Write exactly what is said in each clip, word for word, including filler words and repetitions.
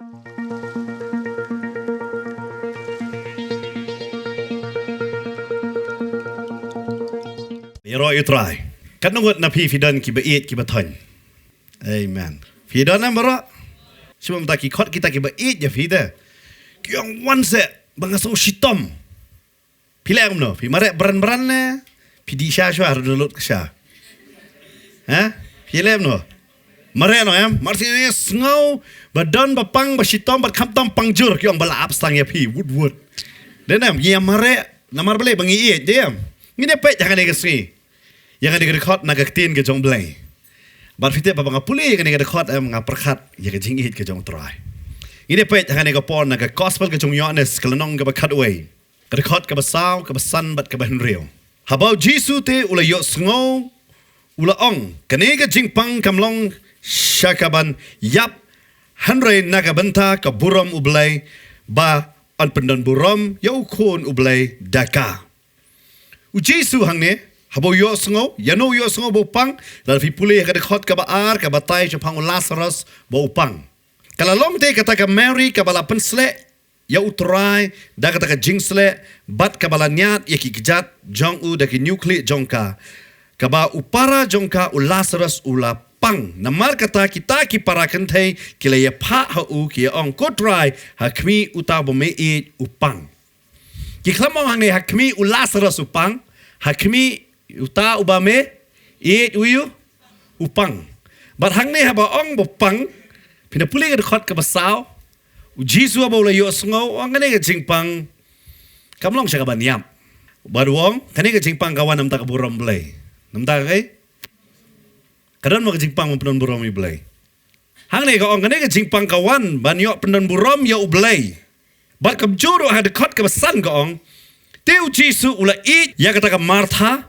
Ïaroh ïa u Trai. Katno ngut na phi phi don kiba ïeit kiba thoiñ? Amen. Phi don em baroh? Shu mynta ki khot kita kiba ïeit ïa phi te. Ki ong wan seh ba nga sngew shitom. Phi leh kumno? Phi mareh bran bran ne? Phi dih sha shuwa ruh da lut ka sha. Ha? Phi leh kumno? Mareh noh em? Mar shu sngew ba don ba pang ba shitom bad khamtam pang jur, ki ong ba la ap stang ïa phi wut wut. Dei ne em? Ngi ïa mareh namar balei? Ba ngi ïeit, dei em? Ngin ïa peit ha kane ka sngi ïa kane ka dkhot na ka ktien ka jong U Blei. Bad phi tip ba nga pule ïa kane ka dkhot em, nga pyrkhat ïa ka jingïeit ka jong U Trai. Ngin ïa peit ha kane ka por na ka Gospel ka jong u Ïoannis ka lynnong kaba khatwei, ka dkhot kaba saw, kaba san bad kaba hynriew. Haba u Jisu te u la ïohsngew, u la ong, kane ka jingpang kam long sha kaban ïap, hynrei na ka bynta ka burom U Blei, ba yn pyndon burom ïa u Khun U Blei da ka. U Jisu hangne, haba u ïohsngew, ïano u ïohsngew ba u pang? Lada phi pule ha ka dkhot kaba ar, ka batai shaphang u Lasarus ba u pang. Ka la long te kata ka Mary kaba la pynsleh ïa U Trai da kata ka jingsleh, bad kaba la ñiad ïa ki kjat jong u da ki hynñiewkhlieh jong ka. Kaba u para jong ka u Lasarus u la pang. Namar kata kita ki para kynthei ki la ïaphah ha u, ki ïa ong, ko Trai, ha khmih uta uba me ïeit u pang. Ki khlem ong hangne ha khmih u Lasarus u pang, ha khmih uta uba me ïeit u ïu u pang. Bad hangne haba ong ba u pang, phin da pule ka dkhot kaba saw, u Jisu haba u la ïohsngew, u ong kane ka jingpang kam long sha kaban ïap. Bad u ong kane ka jingpang ka wan namar ka burom Blei. Namar kaei? Ka don mo ka jingpang ban pyndon burom ïa U Blei? Hangne ka ong kane ka jingpang ka wan ban ïoh pyndon burom ïa U Blei. Bad kumjuh ruh ha dkhot kaba san ka ong, te u Jisu u la ïeit ïa kata ka Martha,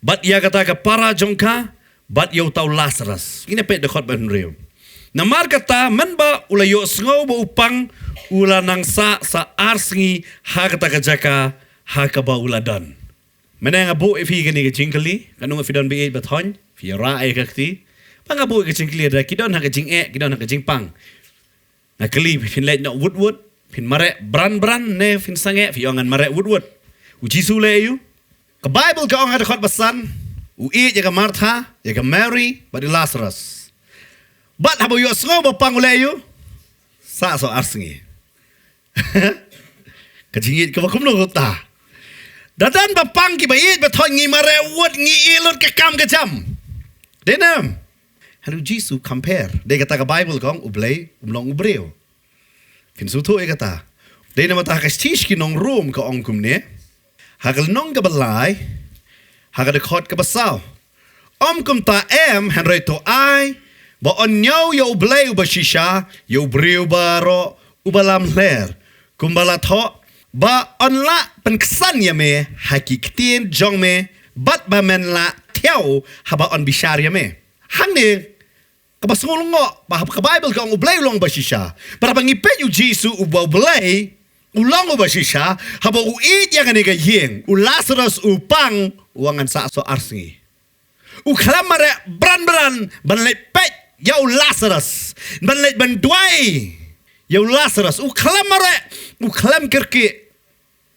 bad ïa kata ka para jong ka, bad ïa uta u Lasarus. Ngin ïa peit dkhot ba hynriew. Namar kata mynba u la ïohsngew ba u pang, u la nang sah sa ar sngi ha kata ka jaka ha kaba u la don. Mynne nga buh ïa phi kane ka jingkylli, katno ngut phi don ba ïeit ba thoiñ, phi ïa rah ïa ka kti. Ba nga buh ïa ka jingkylli, lada ki don ha ka jingeh, ki don ha ka jingpang. Nga kylli phi, phin leit noh wut wut, phin mareh bran bran ne phin sangeh? Phi ong ngan mareh wut wut. U Jisu u leh aïu? Ka Baibl ka ong ha dkhot ba san, u ïeit ïa ka Martha, ïa ka Mary, bad ïa u Lasarus. Bad haba u ïohsngew ba u pang u leh aïu? Sah sa ar sngi. Ka jingïeit kaba kumno kata? Da don ba pang kiba ïeit ba thoiñ ngi mareh wut, ngi ïeh lut ka kam ka jam. Dei ne em? Hynrei u Jisu u compare. Dei kata ka Baibl ka ong U Blei um long u briew. Phin sngewthuh ïa kata. Dei namar kata ha ka shithi sha ki nong Rom ka ong kumne. Ha ka lynnong kaba lai, ha ka dkhot kaba saw. Ym kumta em, hynrei to ai ba yn ñiew ïa U Blei uba shisha, ïa u briew baroh uba lamler. Kumba la thoh, ba yn lah pynksan ïa me ha ki ktien jong me, bad ba men lah thiaw haba yn bishar ïa me. Hangne kaba sngewlyngngoh, ba ha ka Baibl ka ong U Blei u long ba shisha. Bad haba ngi peit u Jisu uba U Blei u long uba shisha, haba u ïeit ïa kane ka ïing, u Lasarus u pang, u ong ngan sah sa ar sngi. U khlem mareh bran bran ban leit peit ïa u Lasarus, ban leit ban duwai ïa u Lasarus. U khlem mareh, u khlem kyrkieh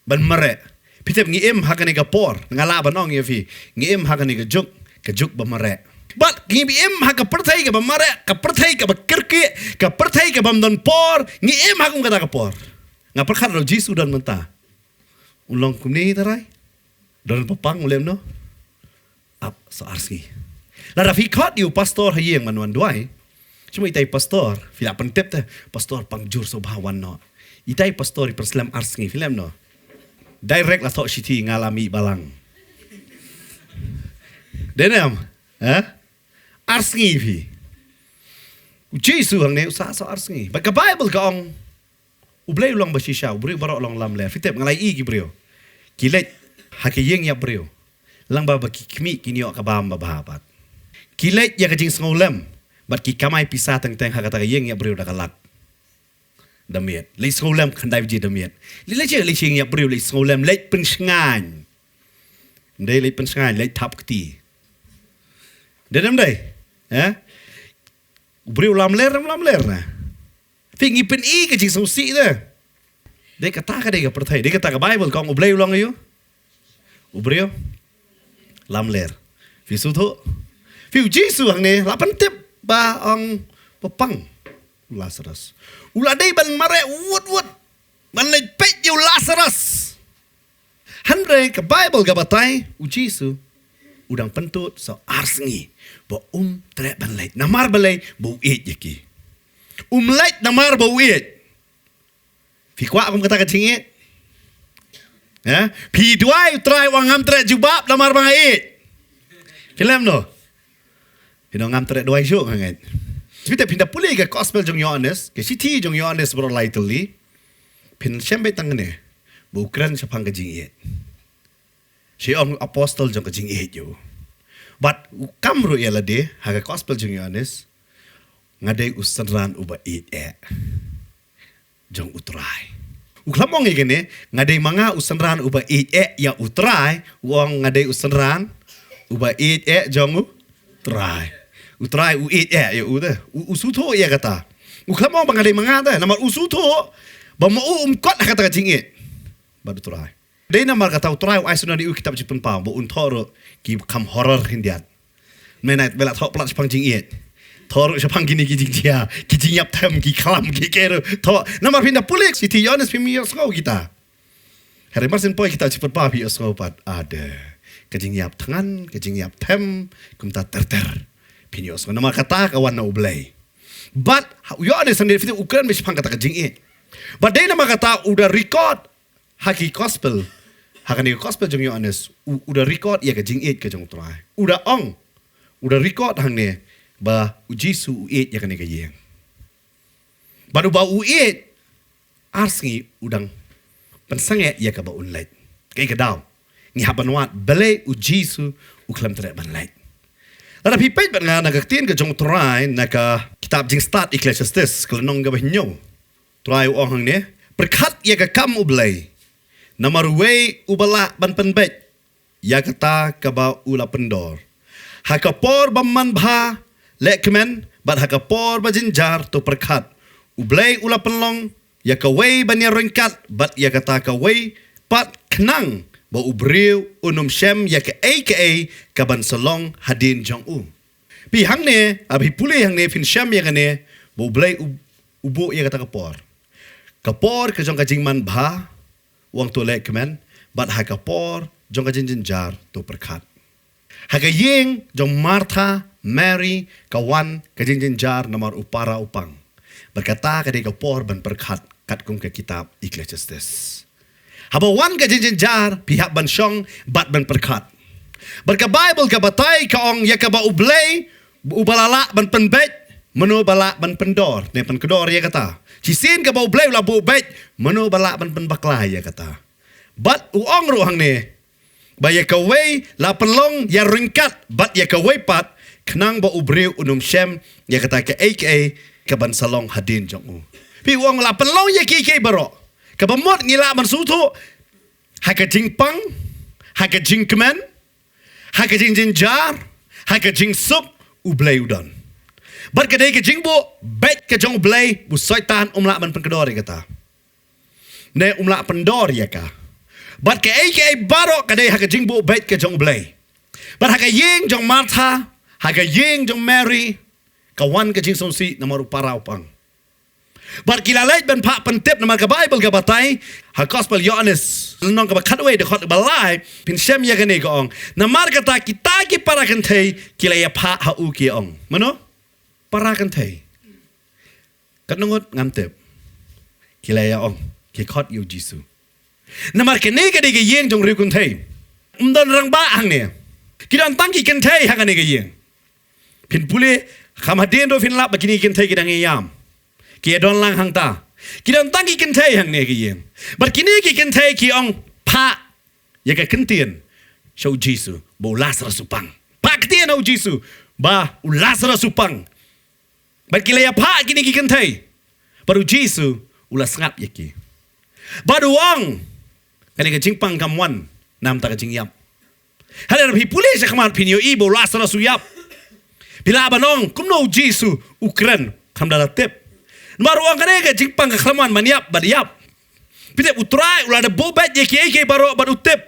ban mareh. Phi tip ngi im ha kane ka por, nga lah ban ong ïa phi, ngi im ha kane ka juk, ka juk ba mareh. Bad ngi im ha ka pyrthei kaba mareh, ka pyrthei kaba kyrkieh, ka pyrthei kaba ym don por, ngi im ha kum kata ka por. Nga pyrkhat lada u Jisu u don mynta, un long kumne hi tharai? Don ba pang u leh kumno? Ap sa ar sngi. Lada phi khot ïa u pastor ha ïing ban wan duwai. Shu ma itai pastor, phi lah pyntip te, pastor pang jur, sngewbha wan noh. Itai pastor i pynslem ar sngi, phi leh kumno? Direct la thoh shithi, nga la mih balang. Dei ne em? Ha? Ar sngi phi. U Jisu hangne u sah sa ar sngi. Bad ka Baibl ka ong U Blei u long ba shisha, u briew baroh u long lamler. Phi tip, nga la ïohi ki briew ki leit ha ka ïing ïap briew, lang ba, ba ki khmih kin ïoh ka bam babha pat. Ki leit ïa ka jingsngewlem, bad ki kamai pisa teng teng ha kata ka ïing ïap briew da ka lak. Da miet. Leit sngewlem khyndai baje da miet. Leit, leit sha, leit sha ïing ïap briew, leit sngewlem, leit pynshngaiñ. Ym dei leit pynshngaiñ, leit thap kti. Dei ne ym dei? Eh? U briew lamler, ym lamler ne? Phi ngi pyni ka jingsngewsih de. Dei kata ka dei ka pyrthei. Dei kata ka Bible ka ong U Blei u long aïu? U briew lamler. Phi sngewthuh? Phi, U Jisu hangne la pyntip ba ong ba pang u Lazarus. U la dei ban mareh wut wut ban leit peit ïa u Lazarus. Hynrei ka Bible ka batai U Jisu u dang pyntud sa ar sngi ba um treh ban leit. Namar balei? Ba u ïeit ïa ki. Um leit namar ba u ïeit. Phi kwah kum kata ka jingïeit? Ha? Phi duwai U Trai, u ong ngam treh jubab namar ba nga ïeit. Phi lem no? Phi ong ngam treh duwai shuh, nga ngeit. Phi te phin da pule ka gospel jong Ïoannis, ka shithi jong Ïoannis baroh lai tylli. Phin shem beit tang kane ba u kren shaphang ka jingïeit. Shi ong apostol jong ka jingïeit ïa u. Bad u kam ruh ïa lade ha ka gospel jong Ïoannis, nga dei u synran uba ïeit eh jong U Trai. U khlem ong ïa kane, nga dei ma nga u synran uba ïeit eh ïa U Trai, u ong nga dei u synran uba ïeit eh jong U Trai. U Trai u ïeit eh ïa u de. U, u sngewthuh ïa kata. U khlem ong ba nga dei ma nga de, namar u sngewthuh ba ma u um kot ha kata ka jingïeit bad U Trai. Dei namar kata U Trai u ai sunan ïa u kitab Jingpynpaw ba un thoh ruh ki kham horror khyndiat. Mynta ba la thoh palat shaphang jingïeit. Thoh ruh shaphang kine ki jingjia, ki jingïap them, ki khlam, ki kero. Thoh namar phin da pule shithi Ïoannis phim ïohsngew kita. Hynrei mar syn poi kitab Jingpynpaw phi ïohsngew pat. Ade. Ka jingïap thngan, ka jingïap them, kumta ter ter. Phin ïohsngew namar kata ka wan na U Blei. Bad ha, Ïoannis sendiri phi te u kren beit shaphang kata ka jingïeit. Bad dei namar kata u da record ha ki gospel, ha kane ka gospel jong Ïoannis, u, u da record ïa ka jingïeit ka jong U Trai. U da ong, u da record hangne ba U Jisu u ïeit ïa kane ka ïing. Bad uba u ïeit, ar sngi u dang pynsangeh ïa kaba un leit. Kaei ka daw? Ngi hap ban wad balei U Jisu u khlem treh ban leit. Lada phi peit bad nga na ka ktien ka jong U Trai na ka kitab Jingstad Ecclesiastes, ka lynnong kaba hynñiew. Trai u ong hangne, pyrkhat ïa ka kam U Blei. Namar uwei uba lah ban pynbeit ïa kata kaba u la pyndor. Ha ka por ba manbha lehkmen, bad ha ka por ba jynjar to pyrkhat. U Blei u la pynlong ïa kawei ban ïaryngkat bad ïa kata kawei pat khnang ba u briew un ym shem ïa kaei kaei kaban sa long hadien jong u. Phi hangne, ah, phi pule hangne, phin shem ïa kane, ba U Blei u, u buh ïa kata ka por. Ka por ka jong ka jingmanbha, u ong to lehkmen, bad ha ka por jong ka jingjynjar to pyrkhat. Ha ka ïing jong Martha, Mary, ka wan ka jingjynjar namar u para u pang. Bad kata ka dei ka por ban pyrkhat katkum ka kitab Ecclesiastes. Haba wan ka jingjynjar, phi hap ban shong bad ban pyrkhat. Bad ka Bible ka batai ka ong ïa kaba U Blei uba la lah ban pynbeit, mano ba lah ban pyndor ne pynkdor ïa kata? Shisien kaba U Blei u la buh beit, mano ba lah ban pynbakla ïa kata? Bad u ong ruh hangne ba ïa kawei la pynlong ïaryngkat bad ïa kawei pat, khnang ba u briew un ym shem ïa kata kaei kaei kaban sa long hadien jong u. Phi, u ong la pynlong ïa kiei kiei baroh. Kaba mut ngi lah ban sngewthuh, ha ka jingpang, ha ka jingkmen, ha ka jingjynjar, ha ka jingsuk, U Blei u don. Bad ka dei ka jingbuh beit ka jong U Blei, u Soitan um lah ban pynkdor ïa kata, ne um lah pyndor ïa ka. Bad kaei kaei baroh ka dei ha ka jingbuh beit ka jong U Blei. Bad ha ka ïing jong Martha, ha ka ïing jong Mary, ka wan ka jingsngewsih namar u para u pang. Bad ki la leit ban phah pyntip namar ka Bible ka batai, ha Gospel Ïoannis, lynnong kaba khatwei, dkhot ba lai, phin shem ïa kane ka ong. Namar kata kita ki para kynthei ki la ïa phah ha u ki ong. Mano? Para kynthei. Katno ngut ngam tip. Ki la ïa ong, ki khot ïa U Jisu. Namar kane ka dei ka ïing jong riewkynthei. Ym don rangbah hangne. Ki don tang ki kynthei ha kane ka ïing. Phin pule, kham hadien ruh phin lap ba kine ki kynthei ki dang ïam. Ki ïa don lang hangta. Ki don tang ki kynthei hangne ka ïing. Bad kine ki kynthei ki ong, phah ïa ka ktien sha U Jisu ba u Lazarus u pang. Phah ktien ha U Jisu ba u Lazarus u pang. Bad ki la ïa phah kine ki kynthei. Bad U Jisu u la sngap ïa ki. Bad u ong, kane ka jingpang kam wan namar ka jingïap. Hynrei lada phi pule sha khmat phin ïohi ba u Lazarus u ïap. Phi lah ban ong, kumno U Jisu u kren, kam da la tip. Namar u ong kane ka jingpang ka khlem wan ban ïap bad ïap. Phi tip u Trai u la da buh beit ïa kiei kiei baroh bad u tip.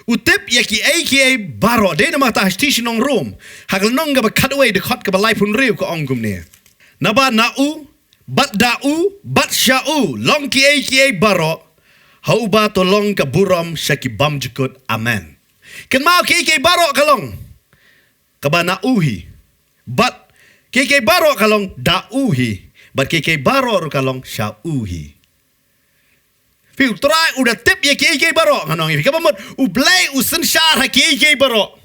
U tip ïa kiei kiei baroh. Dei namar kata ha shnong Rom, ha ka lynnong kaba khatwei dkhot kaba laiphew hynriew ka ong kumne: Naba na u, bad da u, bad sha u long kiei kiei baroh. Ha uba to long ka burom sha ki bymjukut. Amen. Kynmaw, kiei kiei baroh ka long kaba na u hi. Bad kiei kiei baroh ka long da u hi. Bad kiei kiei baroh ruh ka long sha u hi. Phi, u Trai u da tip ïa kiei kiei baroh, ngan ong ïa phi. Kaba mut U Blei u synshar ha kiei kiei baroh.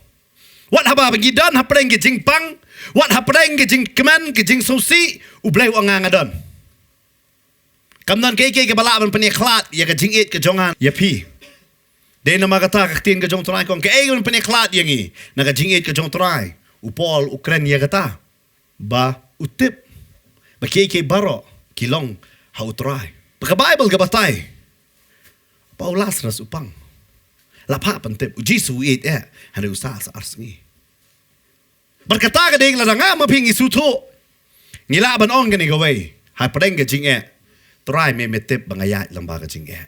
Wat haba ngi don hapdeng ka jingpang, wat hapdeng ka jingkmen, ka jingsngewsih, U Blei u ong nga nga don. Kam don kiei kiei kaba lah ban pynïakhlad ïa ka jingïeit ka jong nga ïa phi. Dei namar kata ka ktien ka jong u Trai ka ong, kaei kaban pynïakhlad ïa ngi na ka jingïeit ka jong u Trai? U Paul u kren ïa kata ba u tip ba kiei kiei baroh ki long ha u Trai. Ba ka Baibl ka batai ba u Lasarus u pang. La phah pyntip, u Jisu u ïeit eh, hynrei u sah sa ar sngi. Bad kata ka dei lada nga ma phi ngi sngewthuh, ngi lah ban ong kane kawei hapdeng ka jingeh: Trai, me me tip ba nga ïaid lyngba ka jingeh.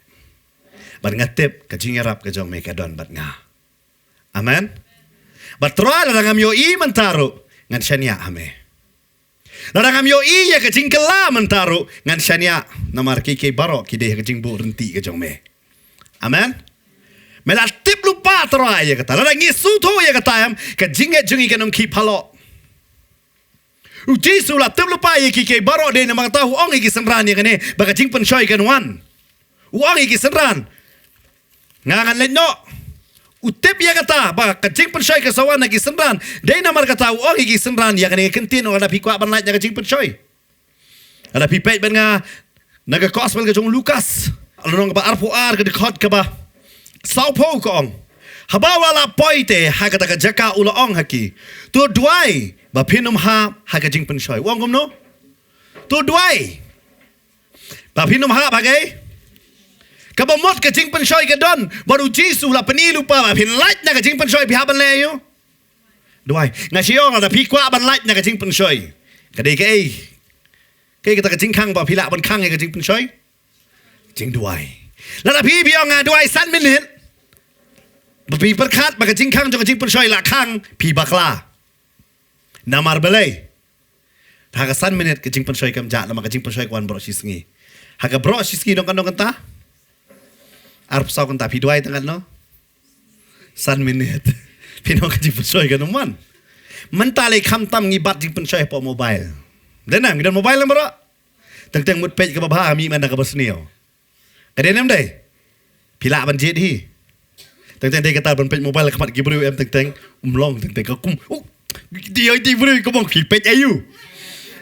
Bad nga tip ka jingïarap ka jong me ka don bad nga. Amen. Bad Trai, lada ngam ïohi mynta ruh, ngan shaniah ha me. Lada ngam ïohi ïa ka jingkylla mynta ruh, ngan shaniah, namar kiei kiei baroh ki dei ha ka jingbuh rynti ka jong me. Amen. Me la tip lypa Trai ïa kata. Lada ngi sngewthuh ïa kata em, ka jingngeit jong ngi kan ym khih phalok. U Jisu u la tip lypa ïa kiei kiei baroh, dei namar kata u ong ïa ki synran ïa kane ba ka jingpynshoi kan wan. U ong ïa ki synran, nga ngan leit noh. U tip ïa kata ba ka jingpynshoi ka sa wan na ki synran. Dei namar kata u ong ïa ki synran, ïa kane ka ktien, lada phi kwah ban lait na ka jingpynshoi, lada phi peit bad nga na ka Gospel ka jong u Lukas, lynnong kaba arphew ar, ka dkhot kaba sawphew, ka ong: Haba u la lah poi te ha kata ka jaka, u la ong ha ki: To duwai ba phin ym hap ha ka jingpynshoi. U ong kumno? To duwai ba phin ym hap ha kaei? Kaba mut ka jingpynshoi ka don, bad u Jisu u la pyni lypa ba phin lait na ka jingpynshoi, phi hap ban leh aïu? Duwai. Nga shu ong, lada phi kwah ban lait na ka jingpynshoi, ka dei kaei? Kaei kata ka jingkhang ba phi lah ban khang ïa ka jingpynshoi? Jingduwai. Lada phi, phi ong, nga duwai san minit, ba phi pyrkhat ba ka jingkhang jong ka jingpynshoi la khang, phi bakla. Namar balei? Ha ka san minit ka jingpynshoi kam jah, namar ka jingpynshoi ka wan baroh shi sngi. Ha ka baroh shi sngi dang katno kynta? Arphew saw kynta. Phi duwai tang katno? San minit. Phi ong ka jingpynshoi kan ym wan. Mynta lei khamtam ngi bat jingpynshoi hapoh mobile. Dei ne em, ngi don mobile ne em baroh? Teng teng mut peit kaba bha, mih mynta kaba sniew. Ka dei ne em dei? Phi lah ban jied hi. Teng teng dei kata ban peit mobile ha khmat ki briew em, teng teng ym long, teng teng ka kum. Uh, dei oi, dei briew ka bong, phi peit aïu?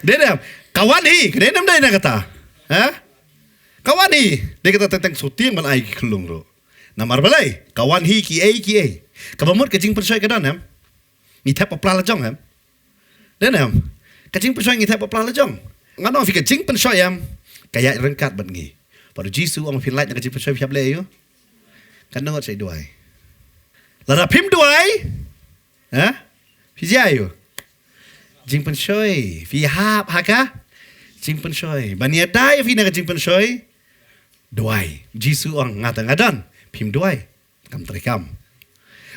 Dei ne em? Ka wan hi, ka dei ne em dei na kata? Ha? Ka wan hi, dei kata teng teng shooting ban ai ki khyllung ruh. Namar balei? Ka wan hi kiei kiei. Kaba mut ka jingpynshoi ka don em? Ngi thep papla la jong em? Dei ne em? Ka jingpynshoi ngi thep papla la jong. Ngan ong ïa phi, ka jingpynshoi em, ka ïaid ryngkat bad ngi. Bad u Jisu u ong phin lait na ka jingpynshoi, phi hap leh aïu? Katno ngut sa duwai? Lada phim duwai, ha? Phi jia aïu? Jingpynshoi. Phi hap ha ka jingpynshoi. Ban ïada ïa phi na ka jingpynshoi, duwai. U Jisu u ong, nga te nga don. Phim duwai, kam treikam.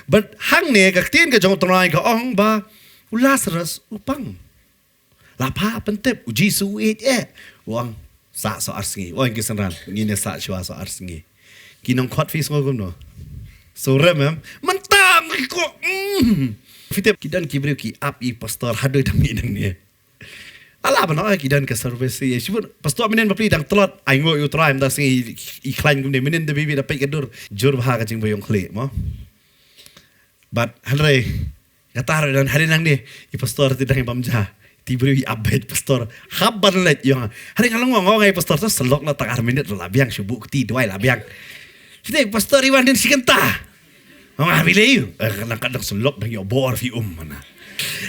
Bad hangne ka ktien ka jong u Trai ka ong ba u Lasarus u pang. La phah pyntip, u Jisu u ïeit eh. U ong, sah sa ar sngi. U ong ki synran, ngin ïa sah shuwa sa ar sngi. Ki nongkhot phi sngew kumno? Surem em? Mynta ngi ko, mm. Phi tip, ki don ki briew ki ap ïa i pastor haduh da mynnin ne. Ala ba noh ki don ka service ïa. Shibun pastor mynnin bapli dang tlot, ai nguh ïa u Trai mynta sngi i khlaiñ kumne, mynnin da bibi da peit ka dur. Jur bha ka jingbaïong khlieh mo. Bad hynrei kata ruh don, hynrei nangne i pastor te dang bam ja. Te briew i ap beit, pastor hap ban leit ïa nga. Hynrei nga long, nga ong ïa i pastor, to sa lok na tang ar minit ruh la biang, shu buh kti duwai la biang. Te pastor i wan dien shi kynta. Nga ong, ah, phi leh aïu? Eh, nang kat dang sa lok, dang ïoh bor phi um mana.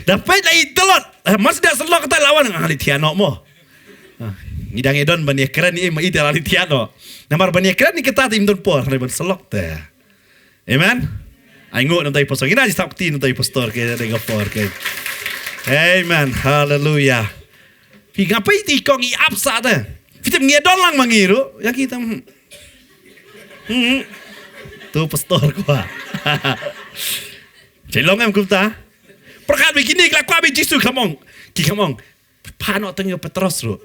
Da peit la i tlot. Eh, mar shu da sa lok kata la wan, nga leit thiah noh mo. Ah, ngi dang ïa don ban ïa kren ïa i, ma i te la leit thiah noh. Namar ban ïa kren ïa kata te im don por, hynrei ban sa lok te. Amen. Ai nguh na u pastor. Ngin ïa sap kti na u pastor, ka dei ka por ka. Amen. Haleluya. Phi nga peit ti kong i ap sa te. Phi tip ngi don lang ma ngi ruh. Ya ki tam. Hmm. Tu pastor kwah. Chelong em kumta. Pyrkhat ba kine ki la kwah ba Jisu khlem ong. Ki khlem ong. Pha noh tang ïa u Petros ruh.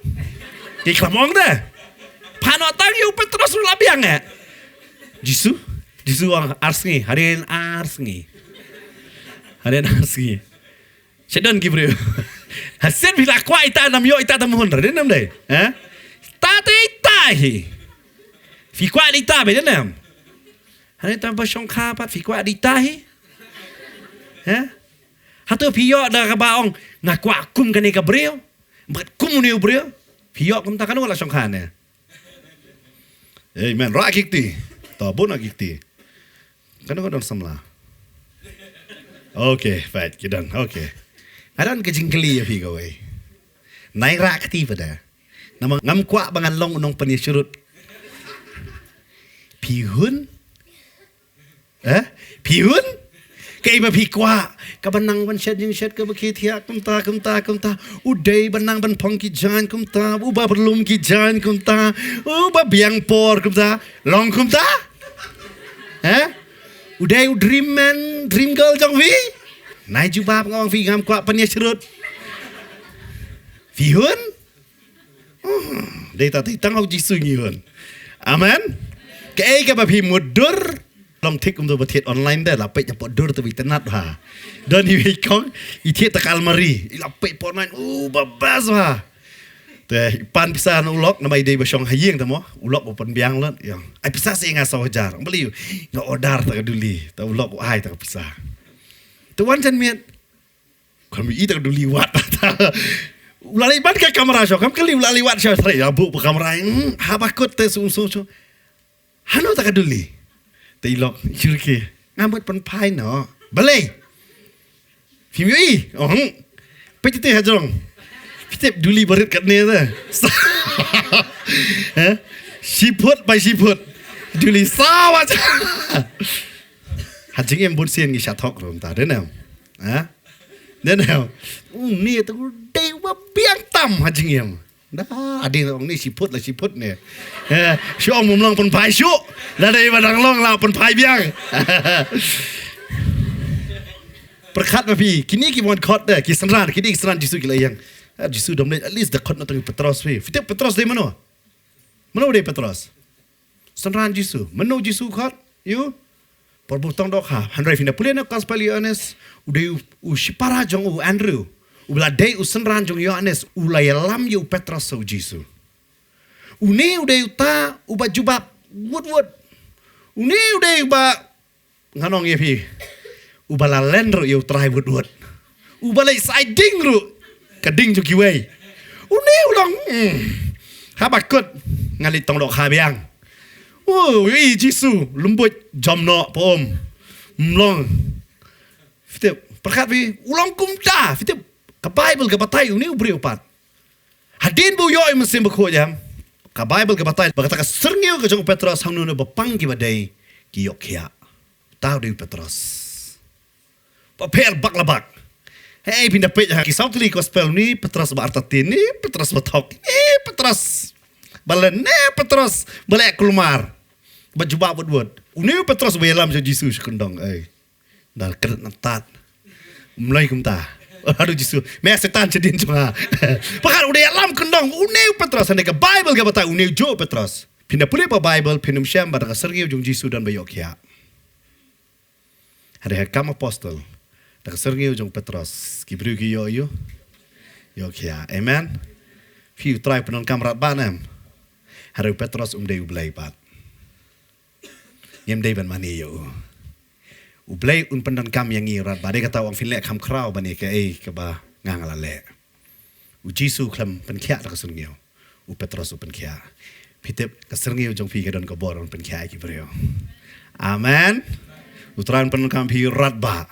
Ki khlem ong te. Pha noh tang ïa u Petros ruh la biang eh. Jisu. Jisu ong ar sngi. Hadien ar sngi. Hadien ar sngi. Sha don ki briew. Hasien phi la kwah ita nam ïoh ita tam hun. Hadien nam dei. Ha? Ta te ita hi. Phi kwah ita ba hadien nam. Hadien tam ba shongkha pat phi kwah ita hi. Ha? Hato phi ïoh da kaba ong nga kwah kum kane ka briew. Bad kum une u briew. Phi ïoh kumta kano la shongkha ne. Amen. Rah ki kti. To bun ki kti. Kano ka don samla. Okay, fine, ki don. Okay. Nga don ka jingkylli ïa phi kawei. Nai rah kti pat da. Namar ngam kwah ba ngan long u nongpynïasyrut. Phi hun? Eh? Phi hun? Kaei ba phi kwah? Kaba nang ban shet jingshet kaba khie thiah kumta, kumta, kumta. U dei ba nang ban phong ki jaiñ kumta. U ba pynlum ki jaiñ kumta. U ba biang por kumta. Long kumta? Eh? U dei u dream man, dream girl jong phi? Nai jubab nga ong phi ngam kwah pynïasyrut. Phi hun? Hmm, dei ta dei tang ha u Jisu ngi hun. Amen. Kaei kaba phi mutdur. Long thik kumta ba thied online de la peit hapoh dur te ba i tynnat ha. Don iwei i kong i thied ta ka almari i la peit hapoh online u ba best ha. Te i pan pisa na u lok namar i dei ba shong ha ïing te mo u lok u pynbiang lut ïa. Ai pisa sa nga saw hajar. Balei nga order ta ka duli ta u lok u ai ta ka pisa. Te wan jan miet. Kam i ta ka duli wat. U la leit ban ka kamera sho kam kali u la leit wat sho srei ya bu pa kamera. Hmm, haba kut te sung sung sho. Hano ta ka duli. Te i lok jur ki. Nga mut pynphai no. Balei. Phim ïohi. Oh. Hmm. Peit te ha jrong. Peit te duli barit katne te. Eh? Shiput bai shiput. Duli sawa. Ha jingim bun sien ngi sha thok rum ta de nem. Ha? Dei ne. Uni tu dei ba biang tam ha jingim. Da ading ong ni shiput la shiput ne. Eh, shu ong mum long pynphai shu. La dei ba dang long la pynphai biang. Pyrkhat ma phi, kini ki mon khot de, ki synran, kini ki synran Jisu ki la ïeng. Eh, Jisu dom ne, at least da khot na tang Petros phi. Phi tip Petros dei mano? Mano dei Petros? Synran Jisu. Mano Jisu khot? Ïa u. Por bu tong dohkha. Hynrei phin da pule na gospel Ïoannis. U dei u, u shipara jong u Andrew. U la dei u synran jong Ïoannis. U la ïalam ïa u Petros sa u Jisu. Une u dei uta, u ba jubab. Wut wut. Une u dei u ba Ngan ong ïa phi. U ba la len ruh ïa u trai wut wut. U ba leit sai ding ruh. Ka ding jong kiwei. Une u long. Hmm. Haba kut. Ngan leit tong dohkha biang. Oh, i Jisu. Lembut jam noh pom. Mlong. Phi tip. Pyrkhat phi. U long kumta. Phi tip. Ka Bible ka batai une u briew pat. Hadien ba u ïoh ïa u Mynsiem Bakhuid em. Ka Bible ka batai ba kata ka syrngiew ka jong u Petros hangno ne ba pang kiba dei ki ïoh khiah. Uta u dei u Petros. Ba pher bak la bak. Hei phin da peit ha ki saw tylli gospel ni Petros ba artatien ni Petros ba thok ni Petros ba len ni Petros ba leh kulmar ba jubab wut wut. Une u Petros ba ïalam jong Jisu sha kyndong ei. Dal kret na tat. Mlai kumta. Aduh Jisu. Me setan chedin chunga. Pakat u dei alam kyndong une u Petros, hynrei ka Bible ka batai une u juh u Petros. Phin da pule pa Bible phin ym shem ba da ka syrngiew jong Jisu don ba ïoh khiah. Hynrei ha Kam Apostol da ka syrngiew jong Petros ki briew ki ïoh ïoh ïoh khiah. Amen. Phi u Trai pyndonkam radbah ne em. Hynrei u Petros um dei u Blei pat. Ngim dei ban mane ïa u. U Blei un pyndonkam ïa ngi radbah dei kata u ong phin leh kham khraw ban ïa kaei kaba nga nga la leh. U Jisu khlem pynkhiah da ka syrngiew. U Petros u pynkhiah. Phi tip ka syrngiew jong phi ka don ka bor ban pynkhiah ïa ki briew. Amen. U Trai un pyndonkam phi radbah.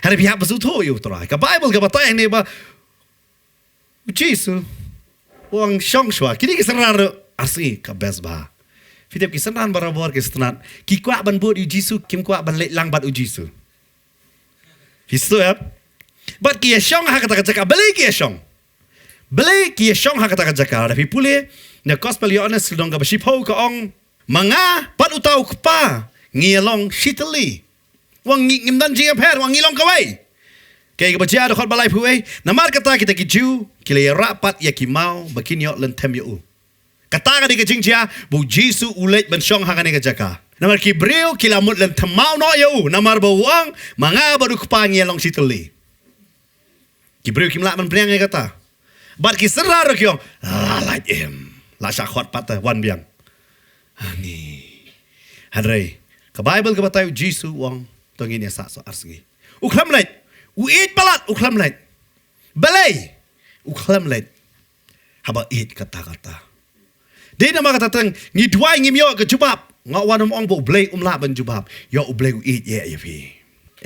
Hynrei phi hap ba sngewthuh ïa u Trai. Ka Bible ka batai hangne ba U Jisu u ong shong shuwa. Kine ki synran ruh arsngi ka best bha. Phi tip ki synran barabor ki synran. Ki kwah ban bud ïa u Jisu, kim kwah ban leit lang bad u Jisu. Phi sngewthuh em? Bad ki ïa shong ha kata ka jaka balei ki ïa shong. Balei ki ïa shong ha kata ka jaka? Lada phi pule na Gospel Ïoannis lynnong kaba shiphew ka ong, ma nga bad uta u Kpa ngi ïa long shitylli. U ong ngi, ngim don jingïapher, u ong ngi long kawei. Kaei kaba jia? Dkhot ba laiphew wei. Namar kata kita ki Jiw ki la ïarap pat ïa ki maw ba kin ïoh lynthem ïa u. Kata ka dei ka jingjia ba u Jisu u leit ban shong ha kane ka jaka. Namar ki briew ki la mut lynthem maw noh ïa u, namar ba u ong, ma nga bad u Kpa ngi ïa long shitylli. Ki briew kim lah ban pdiang ïa kata. Bad ki synran ruh ki ong, la lait im, la shah khot pat te, wan biang. Ani. Hynrei ka Baibl ka batai u Jisu u ong, to ngin ïa sah soh ar sngi. U khlem leit. U ïeit palat, u khlem leit. Balei u khlem leit? Haba ïeit katta katta. Dei namar kata tang ngi duwai ngim ïoh ka jubab. Nga wan ym ong ba U Blei um lah ban jubab. Ïoh U Blei u ïeit ïa, ïa phi.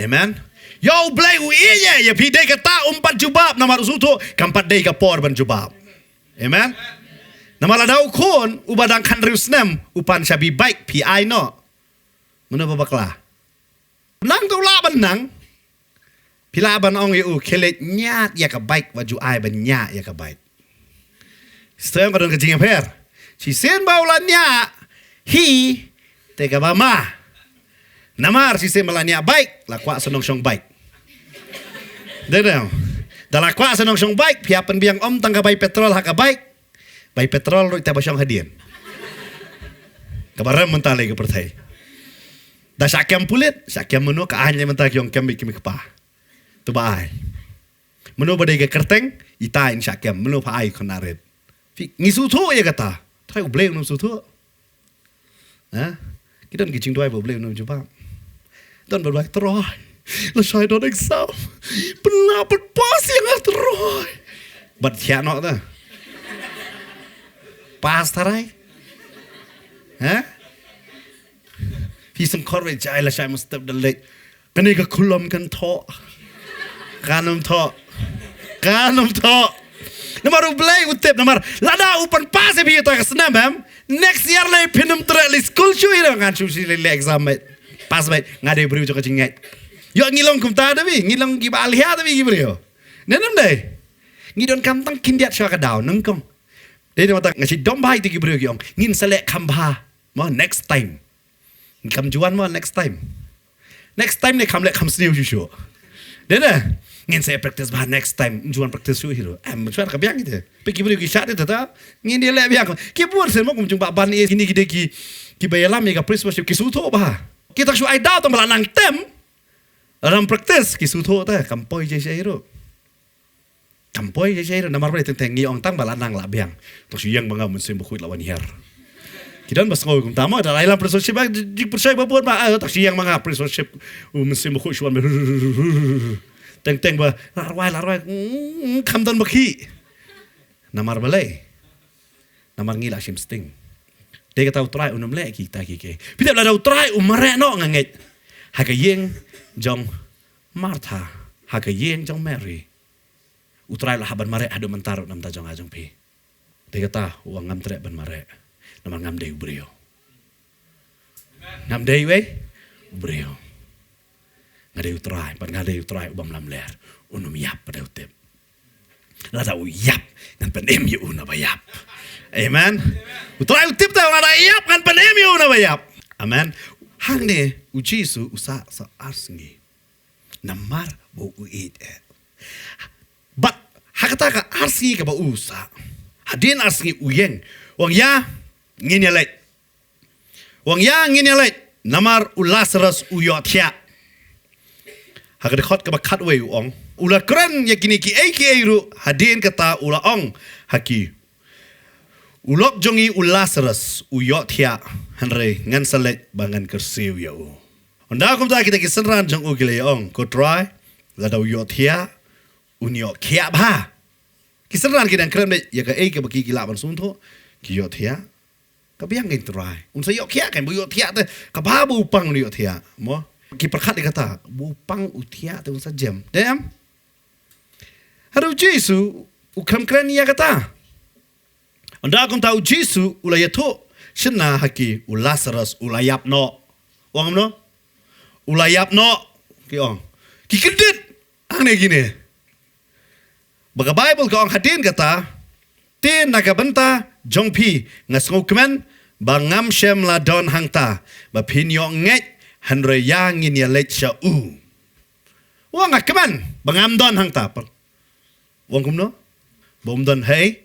Amen. Ïoh U Blei u ïeit ïa, ïa phi, dei kata um pat jubab namar u sngewthuh kam pat dei ka por ban jubab. Amen. Namar lada u khun uba dang khathynriew snem u pan shabi bike, phi ai noh? Mano ba bakla? Nang to lah ban nang. Phi lah ban ong ïa u, khie leit ñiah ïa ka bike, wat ju ai ban ñiah ïa ka bike. Stem ka don ka jingïapher. Shisien ba u la ñiah hi, te kaba ma. Namar shisien ba la ñiah bike, la kwah sa nongshong bike. Dei dei. Da la kwah sa nongshong bike, phi hap pynbiang ym tang ka bai petrol ha ka bike. Bai petrol ruh te ba shong hadien. Kaba rem mynta lei ka pyrthei. Da shah kem pulit, shah kem mano, ka aiñ lei mynta ki ong kem beit ki mei kpa. To ba ai. Mano ba dei ka kyrteng, itai in shah kem, mano pha ai khun arit. Phi, ngi sngewthuh ïa kata. Trai U Blei un ym sngewthuh. Ha? Ki don ki jingduwai ba U Blei un ym jubab. Don ba duwai, Trai, lashai don exam, pynlah pynpass ïa nga Trai. Bad thiah noh ta. Pass tharai. Ha? Phi sngewkhor ba jai lashai mynstep da leit. Kane ka khulom kan thoh. Kan ym thoh. Kan ym thoh. Namar U Blei u tip, namar lada u pynpass ïa phi ïa ta ka snem em, next year lei phin ym treh leit skul shuh ïa, ngan shu shu leit leh exam beit. Pass beit, nga dei briew jong ka jingngeit. Ïoh ngi long kumta da phi, ngi long kiba liah da phi ki briew. Ne em dei? Ngi donkam tang khyndiat sha ka daw nyngkong. Dei namar ta nga shitom bha ïa ki briew ki ong ngin sa leh kham bha. Mo, next time. Ngin kham juan mo next time. Next time ne kham leh kham sniew shuh shuh. Dei ne? Ngin sa practice bha next time. Ngin juan practice shuh hi ruh. Em, juan ka biang ite. Peit ki briew ki shah te ta. Ngin ïa leh biang. Ki bun sien mo kum jong ba ban ïa kine ki dei ki, kiba ïalam ïa ka praise worship, ki sngewthuh bha. Kita shu ai daw tang ba la nang tem. Ram practice ki sngewthuh te. Kam poi jai jai ruh. Kam poi jai jai ruh namar ba teng teng ngi ong tang ba la nang la biang. Tang shu ïeng ma nga u Mynsiem Bakhuid la wan hiar. Ki don ba sngew kumta mo, da la ïalam praise worship ba jingpyrshah ba bun ba, ah, tang shu ïeng ma nga praise worship u Mynsiem Bakhuid shu wan ba. Teng teng ba la rwai la rwai, mm, kham don ba khih. Namar balei? Namar ngi la shim sting. Dei kata U Trai un ym leh kita ki, ki. Phi tip lada U Trai u mareh noh nga ngeit. Ha ka ïing jong Martha, ha ka ïing jong Mary. U Trai la hap ban mareh haduh mynta ruh na bynta jong nga jong phi. Dei kata u ong ngam treh ban mareh. Namar ngam dei u briew. Ngam dei wei u briew. Nga dei U Trai, bad nga dei U Trai u bym lamler. Un ym ïap pat u tip. Lada u ïap ngan pynim ïa u na ba ïap. Amen. U Trai u tip te lada ïap ngan pynim ïa u na ba ïap. Amen. Hangne u Jisu u sah sa ar sngi. Namar ba u ïeit eh. Bad ha kata ka ar sngi kaba u sah, hadien ar sngi u ïeng. U ong ïa ngin ïa leit. U ong ïa ngin ïa leit. Namar u Lasarus u ïohthiah. Ha ka dkhot kaba khatwei u ong, u la kren ïa kine kiei kiei ruh, hadien kata u la ong ha ki, u lok jong ngi u Lasarus u ïohthiah, hynrei ngan sa leit ba ngan kyrsiew ïa u. Ynda kumta kita ki synran jong u ki la ong, ko Trai, lada u ïohthiah un ïoh khiah bha. Ki synran ki dang kren beit ïa kaei kaba ki, ki lah ban sngewthuh. Ki ïohthiah. Ka biang kein Trai. Un sa ïoh khiah kein, ba ïoh thiah te. Kaba ba u pang un ïoh thiah. Mo. Ki pyrkhat ïa kata. Ba u pang u thiah te un sa jem. Dei em? Hynrei u Jisu u khlem kren ïa kata. Ynda kumta u Jisu u la ïathuh shynna ha ki, u Lasarus u la ïap noh. U ong kumno? U la ïap noh. Ki ong. Ki kyndit. Hangne kine. Ba ka Baibl ka ong hadien kata, Te na ka bynta jong phi nga sngewkmen ba ngam shym la don hangta ba phin ïoh ngeit, hynrei ïa ngin ïa leit sha u. Wa nga kmen ba ngam don hangta. Wan kumno? Ba um don hei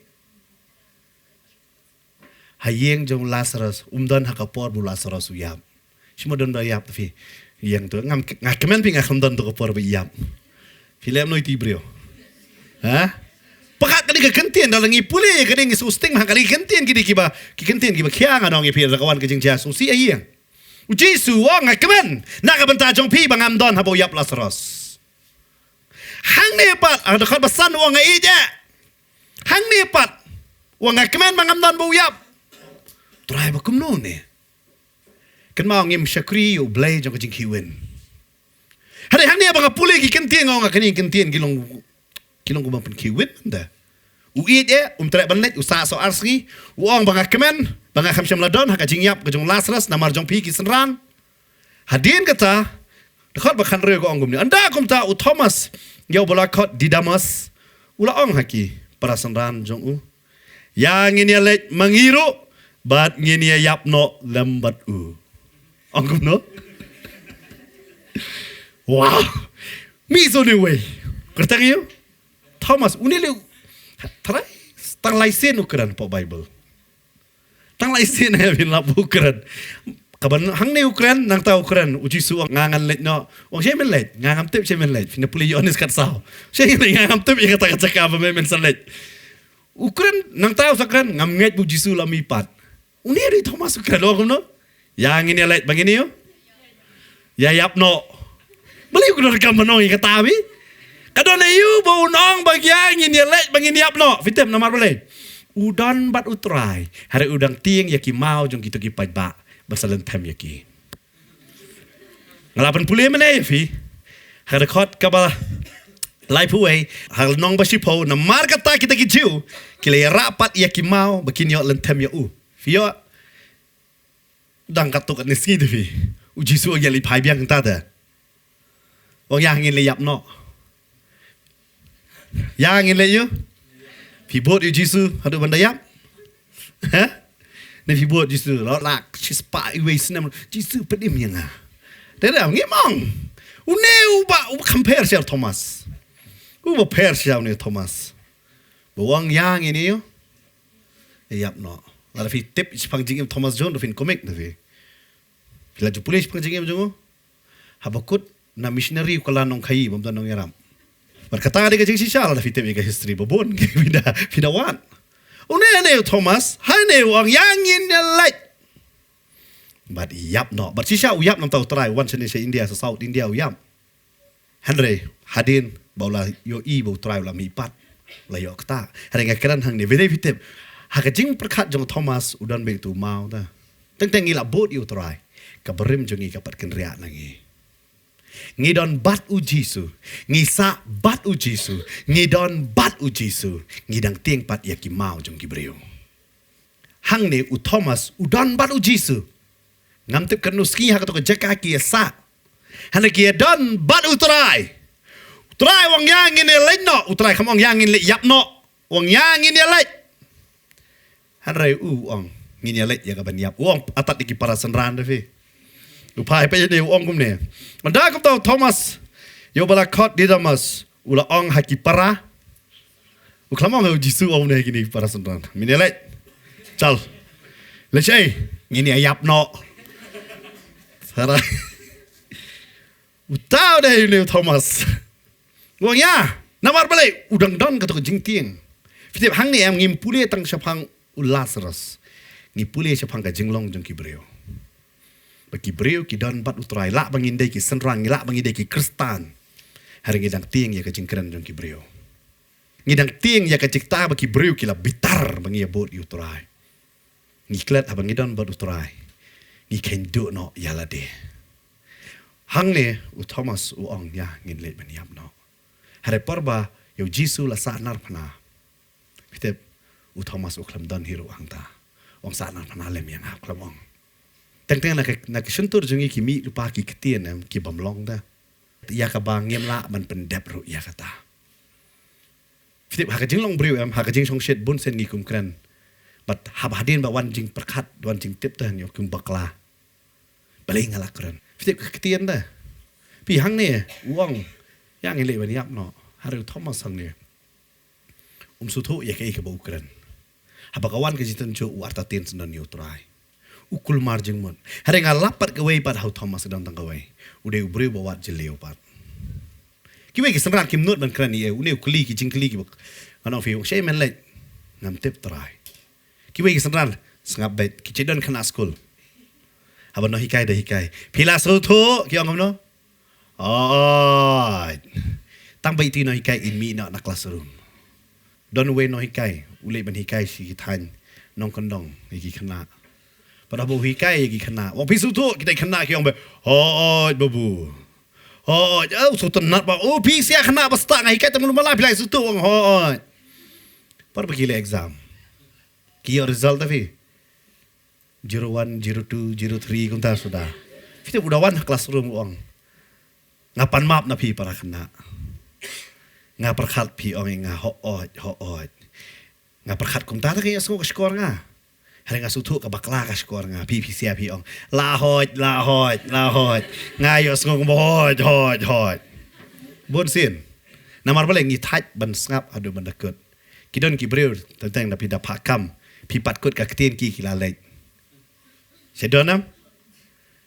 ha ïing jong u Lazarus, um don ha ka por ba u Lazarus u ïap. Shimo don ba ïap phi ïing tu. Ngam, nga kmen phi nga kham don tu ka por ba ïap. Phi lem noi ti briew. Ha? Pakat kani ka kyntien da la ngi pule kani ngi su sting ha kani kyntien ki di kiba, ki kyntien kiba khia nga nong ïa phi da ka wan ka jingjia su si a ïing. U Jisu wa nga kmen na ka bynta jong phi ba ngam don ha ba u ïap Lazarus. Hangne pat, ah, dkhot ba san wa nga ïeit. Hangne pat wa nga kmen ba ngam don ba u ïap. Trai ba kumno ne? Kynmaw ngim shakri ïa u Blei jong ka jingkhih win. Hynrei hangne ba nga pule ki kyntien nga ong kani kyntien ki long, ki long kumba pynkhih win da. U ïeit eh, um treh ban leit, u sah sah ar sngi, u ong ba nga kmen ba nga kham shym la don ha ka jingïap ka jong u Lazarus namar jong phi ki synran. Hadien kata, dkhot ba khathynriew ka ong kumne. Ynda kumta u Thomas, ïa u ba la khot Didymus, u la ong ha ki para synran jong u, ïa ngin ïa leit ma ngi ruh bad ngin ïa ïap noh lem bad u. Ong kumno? Wow. Mi so ne wei. Kyrteng ïa u Thomas, une leh u trai, tang lai sien u kren hapoh Bible. Tang lai sien eh phin lap u kren. Kaban hangne u kren, nangta u kren, u Jisu ong nga ngan leit noh. Ong shei men leit, nga ngam tip shei men leit. Phin pule Ïoannis khatsaw. Shei men leit, nga ngam tip ïa kata ka jaka ba men men sa leit. U kren, nangta u sa kren, ngam ngeit ba u Jisu la mih pat. Une ri Thomas u kren ong kumno? Ïa ngin ïa leit ba ngin ïa, ïa ïap noh. Balei u kren kam ban ong ïa kata mi? Ka don aïu ba un ong ba ïa ngin ïa leit ba ngin ïap noh? Phi tip namar balei? U don bad u Trai. Hynrei u dang tieng ïa ki maw jong kito ki paidbah ba sa lynthem ïa ki. Nga la pynpule mynne ïa phi ha ka dkhot kaba laiphew wei, ha ka lynnong ba shiphew, namar kata kita ki Jiw ki la ïarap pat ïa ki maw ba kin ïoh lynthem ïa u. Phi ïoh dang katto katne sngi te phi, u Jisu u ïaleh phai biang kata te. Ong ïa ngin leit ïap noh. Ïa ngin leit ïa u. Phi bud ïa u Jisu haduh ban da ïap? Ha? Ne phi bud Jisu la lak shispah iwei snem, Jisu pynim ïa nga. Te da ngi mong. Une u ba, u ba compare sha Thomas. U ba pher sha une Thomas. Ba ong ïa ngin ïa u. Ïap noh. Lada phi tip shaphang jingim Thomas Jones da phin kumne da phi. Phi la ju pule shaphang jingim jong u. Haba kut na missionary u kylla nongkhaïi bym don nongïarap. Bad kata ka dei ka jingshisha lada phi tip ïa ka history ba bun phi da, phi da wad. Une ne u Thomas, hangne u ong ïa ngin ïa leit. Bad ïap noh. Bad shisha u ïap nangta u Trai, wan shane sha India, sha South India u ïap. Hynrei hadien ba u la ïohi ba u Trai u la mih pat, u la ïoh kata. Hynrei nga kren hangne, phi dei phi tip, ha ka jingpyrkhat jong u Thomas u don beit utu u maw ta. Teng teng ngi la bud ïa u Trai, ka barim jong ngi ka pat kynriah na ngi. Ngi don bad u Jisu, ngi sah bad u Jisu, ngi don bad u Jisu, ngi dang tieng pat ïa ki maw jong ki briew. Hangne u Thomas u don bad u Jisu. Ngam tip katno sngi ha kato ka jaka ki ïa sah. Hynrei ki ïa don bad u Trai. U Trai u ong ïa ngin ïa leit noh, u Trai kam ong ïa ngin leit ïap noh. U ong ïa ngin ïa leit. Hynrei u ong ngin ïa leit ïa ka ban ïap. U ong atat ïa ki para synran da phi. U phai pat ïa ne u ong kumne. Ynda kumta u Thomas, ïa u ba la khot Didymus, u la ong ha ki para. U khlem ong ha u Jisu, u ong ne ha kine ki para synran. Ngin ïa leit. Chal. Leit shaei? Ngin ïa ïap noh. Sara. Uta u dei une u Thomas. U ong ïa, namar balei? U dang don kato ka jingtieng. Phi tip hangne em ngim pule tang shaphang u Lazarus. Ngi pule shaphang ka jinglong jong ki briew. Ba ki briew ki don bad u Trai, lah ba ngin dei ki synran, ngi lah ba ngin dei ki Khristan. Hynrei ngi dang tieng ïa ka jingkren jong ki briew. Ngi dang tieng ïa ka jingkta ba ki briew ki la bitar ba ngi ïa bud ïa u Trai. Ngi klet haba ngi don bad u Trai. Ngi kheiñ duh noh ïa lade. Hangne u Thomas u ong ïa ngin leit ban ïap noh. Hynrei por ba ïa u Jisu la sahnarphna. Phi tip u Thomas u khlem don hi ruh hangta. U ong sahnarphna lem ïa nga, u khlem ong. Teng teng na ka, na ka shyntur jong ngi ki mih lypa ki ktien em ki bym long da. Ïa kaba ngim lah ban pyndep ruh ïa kata. Phi tip ha ka jinglong briew em, ha ka jingshongshit bun sien ngi kum kren. Bad haba hadien ba wan jingpyrkhat, wan jingtip te ngi kum bakla. Balei nga la kren? Phi tip ka ktien da. Phi hangne, u ong. Ïa ngi leh ban ïap noh. Hynrei u Thomas hangne. Um sngewthuh ïa kaei kaba u kren. Haba ka wan ka jingtynjuh u artatien syndon ïa u Trai. U kulmar jingmut. Hynrei nga lap pat kawei pat ha u Thomas, dang tang kawei. U dei u briew ba wad jylliew pat. Kiwei ki synran kim nud ban kren ïa u, une u kylli ki jingkylli kiba. Nga ong phi, u ong, "Shaei men leit?" "Ngam tip Trai." Kiwei ki synran, sngap beit, ki che don khynnah skul. Haba nonghikai da hikai. "Phi la sngewthuh?" ki ong kumno. Oi. Tang ba iti nonghikai in mih noh na classroom. Don uwei nonghikai, u leit ban hikai sha ki thaiñ nongkyndong ïa ki khynnah. Bad haba u hikai ïa ki khynnah, u ong, "Phi sngewthuh?" Kita ki khynnah ki ong beit, "Hooid babu. Hooid." "Oh, sngewtynnat ba. Oh, phi sha khynnah ba stad, nga hikai tang mano mala, phi la sngewthuh?" u ong, "Hooid." Por ba ki leh exam, ki ïoh result ta phi. Zero one, zero two, zero three kumta suda. Phi tip u da wan ha classroom u ong, "Nga pan map na phi para khynnah. Nga pyrkhat phi ong ïa nga hooid, hooid. Nga pyrkhat kumta te ka ïohsngew ka shkor nga. Hynrei nga sngewthuh ka bakla ka shkor nga. Phi, phi sha phi ong, 'La hooid, la hooid, la hooid.' Nga ïohsngew kumba hooid, hooid, hooid." Bun sien. Namar balei? Ngi thait ban sngap haduh ban da kut. Ki don ki briew, teng teng da phi da phah kam, phi pat kut ka ktien ki, ki la leit. Sha don em?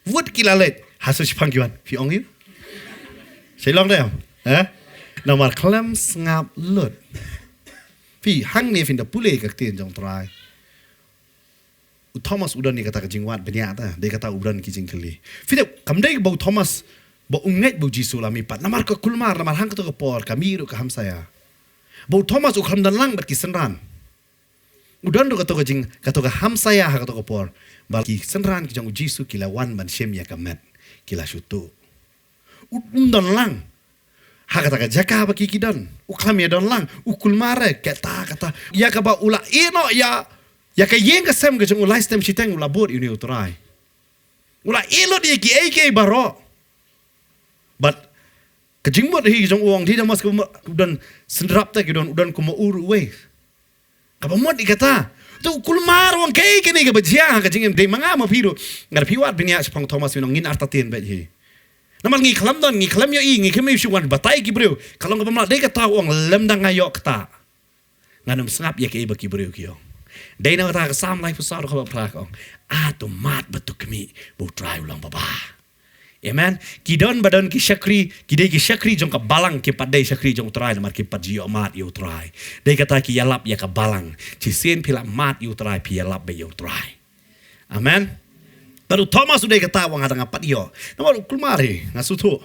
Wut ki la leit. Ha shu shipang ki wan. Phi ong ïa u? Sha long da em? Eh? Namar khlem sngap lut. Phi hangne phin da pule ka ktien jong Trai. U Thomas u don ïa kata ka jingwad bniah ta, dei kata u don ki jingkylli. Phi tip, kam dei ba u Thomas ba u ngeit ba u Jisu la mih pat. Namar ka kulmar, namar hangto ka por ka mih ruh ka hamsaia. Ba u Thomas u khlem don lang bad ki synran. U don ruh kato ka jing, kato ka hamsaia ha kato ka por. Ba ki synran ki jong u Jisu ki la wan ban shim ïa ka met. Ki la shu tuh. U, um don lang ha kata ka jaka ba ki, ki don. U khlem ïa don lang. U kulmar eh, kata, kata. Ïa kaba u la ïeh noh ïa, ïa ka ïing ka sem ka jong u lai stem shiteng u la bud ïa une u Trai. U la ïeh lut ïa kiei kiei baroh. Bad ka jingmut hi ka jong u ong, dei da mos ka mut, u don synrap te ki don, u don kum u ruh uwei. Kaba mut ïa kata. Te u kulmar u ong, kaei kane kaba jia ha ka jingim, dei ma nga ma phi ruh. Nga da phi wad bniah shaphang Thomas, u ong ngin artatien beit hi. Namar ngi khlem don, ngi khlem ïohi, ngi khlem ïohi shu wan batai ki briew. Ka long kaba mlak, dei kata u ong lymda nga ïoh kata, ngan ym sngap ïa kaei ba ki briew ki ong. Dei na kata ka Salm laiphew saw dkhot phra ka ong, "Ah, to mad bad to khmih ba u Trai u long babha." Amen. Ki don ba don ki shakri, ki dei ki shakri jong ka balang, kim pat dei shakri jong u Trai namar kim pat ju ïoh mad ïa u Trai. Dei kata ki ïalap ïa ka balang. Shisien phi la mad ïa u Trai, phi ïalap beit ïa u Trai. Amen. Bad u Thomas u dei kata u ong, "Nga da nga pat ïoh." Namar u kulmar hi, nga sngewthuh.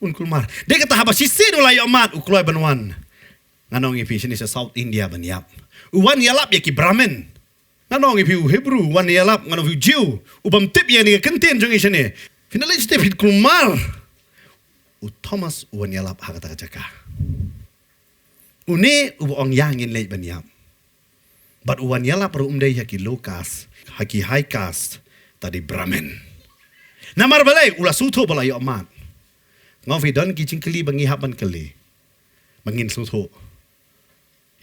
Un kulmar. Dei kata haba shisien u la ïoh mad, u kloi ban wan. Ngan ong ïa phi, shane sha South India ban ïap. U wan ïalap ïa ki Brahmin. Ngan ong ïa phi, u Hebru u wan ïalap, ngan ong ïa phi, u Jiw. U bym tip ïa kane ka ktien jong ngi shane. Phin da leit shatei phin kulmar. U Thomas u wan ïalap ha kata ka jaka. Une uba ong ïa ngin leit ban ïap. Bad u wan ïalap ruh um dei ha ki low caste, ha ki high caste, ta dei Brahmin. Namar balei? U la sngewthuh ba la ïoh mad. Nga ong ïa phi, don ki jingkylli ba ngi hap ban kylli, ba ngin sngewthuh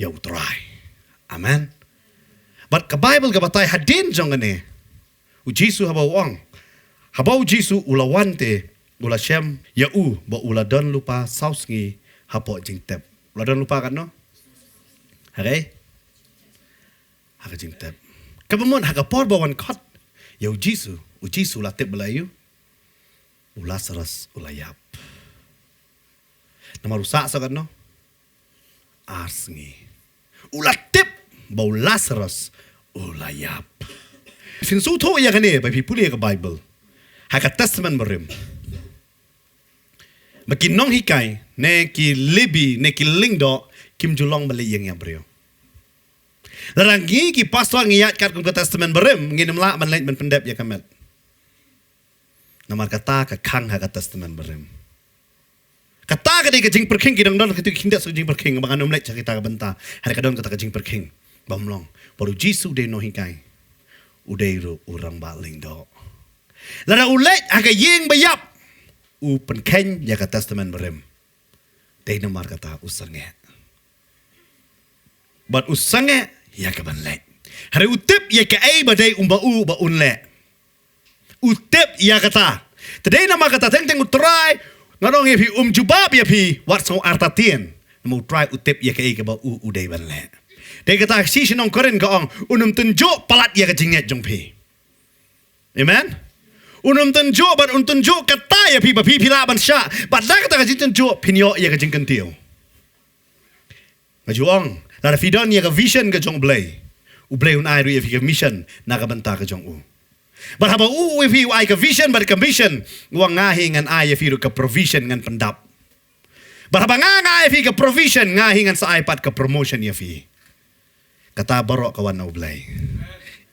ïa u Trai. Amen. Bad ka Baibl ka batai hadien jong kane, u Jisu haba u ong, haba u Jisu u la wan te, u la shem ïa u ba u la don lypa saw sngi hapoh jingtep. U la don lypa katno? Ha kaei? Ha ka jingtep. Kaba mut ha ka por ba wan khot ïa u Jisu, u Jisu u la tip ba la ïoh, u Lasarus u la ïap. Namar u sah sa katno? Ar sngi. U la tip ba u Lasarus u la ïap. Phin sngewthuh ïa kane ba phi pule ïa ka Baibl. Ha ka Testament Barim, ba ki nonghikai, ne ki Lebi, ne ki lyngdoh, kim ju long ban leit ïeng ïa briew. Lada ngi ki pastor ngi ïaid katkum ka Testament Barim, ngin ym lah ban leit ban pyndep ïa ka met. Namar kata ka khang ha ka Testament Barim. Kata ka dei ka jingpyrkhing, ki dang don kito ki khyndiat sa ka jingpyrkhing, ba ngan ym leit sha kita ka bynta. Hynrei ka don kata ka jingpyrkhing bym long. Bad u Jisu u dei nonghikai. U dei ruh u rangbah lyngdoh. Lada u leit ha ka ïing ba ïap, u pynkheiñ ïa ka Testament Barim. Dei namar kata u sangeh. Bad u sangeh ïa ka ban leh. Hynrei u tip ïa kaei ba dei um ba u ba un leh. U tip ïa kata. Te dei namar kata teng teng u Trai, nga ong ïa phi, um jubab ïa phi wat sngew artatien. Namar u Trai u tip ïa kaei kaba u u dei ban leh. Dei kata shi shnong Korinth ka ong, un ym tynjuh palat ïa ka jingngeit jong phi. Amen. Un ym tynjuh bad un tynjuh kata ïa phi ba phi phi lah ban shah. Bad da kata ka jingtynjuh phin ïoh ïa ka jingkyntiew. Nga ju ong, lada phi don ïa ka vision ka jong U Blei, U Blei un ai ruh ïa phi ka mission na ka bynta ka jong u. Bad haba u ïa phi u ai ka vision bad ka mission, u ong nga hi ngan ai ïa phi ruh ka provision ngan pyndap. Bad haba nga nga ai ïa phi ka provision, nga hi ngan sa ai pat ka promotion ïa phi. Kata baroh ka wan na U Blei.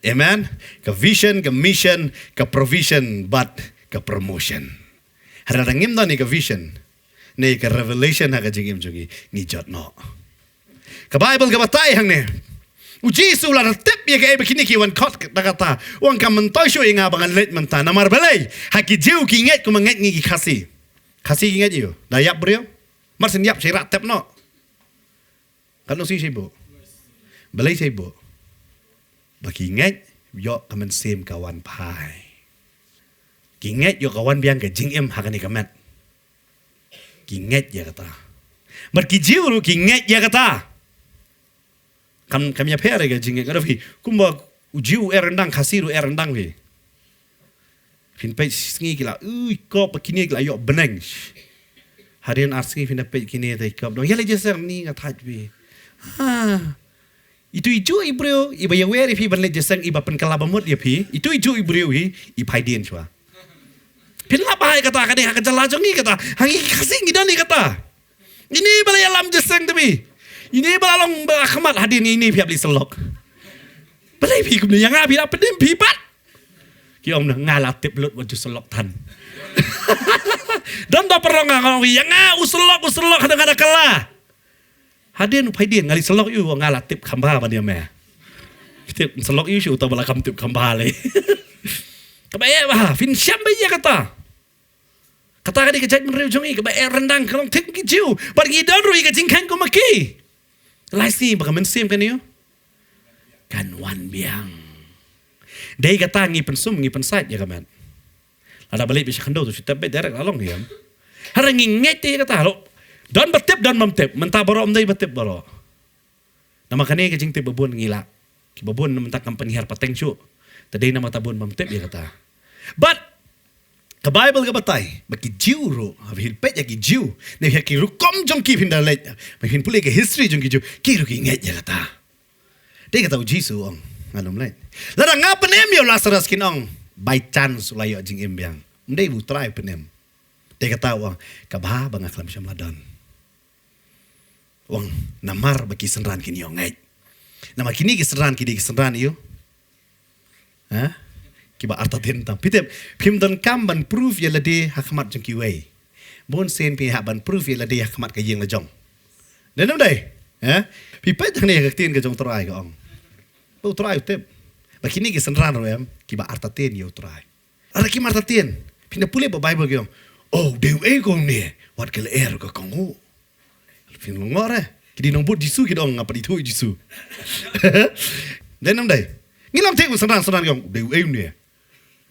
Amen. Ka vision, ka mission, ka provision bad ka promotion. Hynrei lada ngim don ïa ka vision ne ka revelation ha ka jingim jong ngi, ngi jot noh. Ka Bible ka batai hangne, u Jisu u la tip ïa kaei ba kine ki wan khot da kata. U ong kam myntoi shuh ïa nga ba ngan leit mynta. Namar balei? Ha ki Jiw ki ngeit kumba ngeit ngi ki Khasi. Khasi ki ngeit ïa u da ïap briew. Mar shen ïap shai rah tep noh. Kan u si shai buh. Balei shai buh? Ba ki ngeit ïoh ka mynsiem ka wan phai. Ki ngeit ïoh ka wan biang ka jingim ha kane ka met. Ki ngeit ïa kata. Bad ki Jiw ruh ki ngeit ïa kata. Kam kam ïa pher ïa ka jingngeit. Nga da phi kumba u Jiw u eh ryndang, Khasi ruh u eh ryndang phi. Phin peit sngi ki la, ui, kop ba kine ki la ïoh bneng. Hadien ar sngi phin da peit kine te kop dong ïa leit jingïaseng ni, nga thait phi. Ha. Itu i juh i briew iba ïawer ïa phi ban leit jingïaseng, iba pynkylla ba mut ïa phi. Itu i juh i briew hi, i phai dien shuwa. Phin lap ba hai kata ka dei ha ka jylla jong ngi kata. Ha ngi Khasi ngi don ïa kata. Ine ba la ïalam jingïaseng te phi. Ine ba la long ba khmat hadien ine phi ap li selok. Balei phi kumne ïa nga phi la pynim phi pat. Ki ong na nga la tip lut wat ju selok than. Don da parong nga ngong ïa nga u selok u selok hada nga da kala. Hadien u phai dien nga li selok ïa u nga la tip khamba ban ïa me. Tip selok ïa u shu uta ba la kam tip khamba le. Kaba eh ba phin shem ba ïa kata. Kata ka dei ka jaitbynriew jong ngi kaba eh ryndang ka long thik ki Jiw. Bad ngi don ruh ïa ka jingkheiñ kum ma ki. Lai sngi ba ka mynsiem kane ïoh kan wan biang. Dei kata ngi pynsum ngi pynsait ïa ka met. Lada ba leit ba sha khyndew to shu tep beit direct la long ïam. Hynrei ngi ngeit te ïa kata lo. Don ba tip don bym tip, mynta baroh ym dei ba tip baroh. Namar kane ka jingtip ba bun ngi lah. Kiba bun namar ta kam pynhiar pateng shuh. Te dei namar ta bun bym tip ïa kata. But ka Bible ka batai ba ki Jiw ruh, haba phin peit ïa ki Jiw, ne ïa ki rukom jong ki phin da leit, ba phin pule ka history jong ki Jiw, ki ruh ki ngeit ïa kata. Dei kata u Jisu u ong, ngan ym leit. Lada nga pynim ïa u Lazarus kin ong, by chance u la ïoh jingim biang. Ym dei ba u Trai u pynim. Dei kata u ong, kaba ba nga khlem shym la don. U ong, namar ba ki synran kin ïoh ngeit. Namar kine ki synran ki dei ki synran ïoh. Ha? Kiba artatien tam. Phi tip, phim donkam ban proof ïa lade ha khmat jong kiwei. Bun sien phi hap ban proof ïa lade ha khmat ka ïing la jong. Dei ne ym dei? Ha? Phi peit hangne ha ka ktien ka jong u Trai ka ong. U Trai u tip. Ba kine ki synran ruh em, kiba artatien ïa u Trai. Lada kim artatien, phin da pule ba Bible ki ong, oh, dei uei ko une, wat ka lyer ka kohnguh. Phin lyngngoh re. Ki dei nongbud Jisu ki da ong nga pat ithuh Jisu. Dei ne ym dei? Ngi lam thik u synran synran ki ong, dei uei une.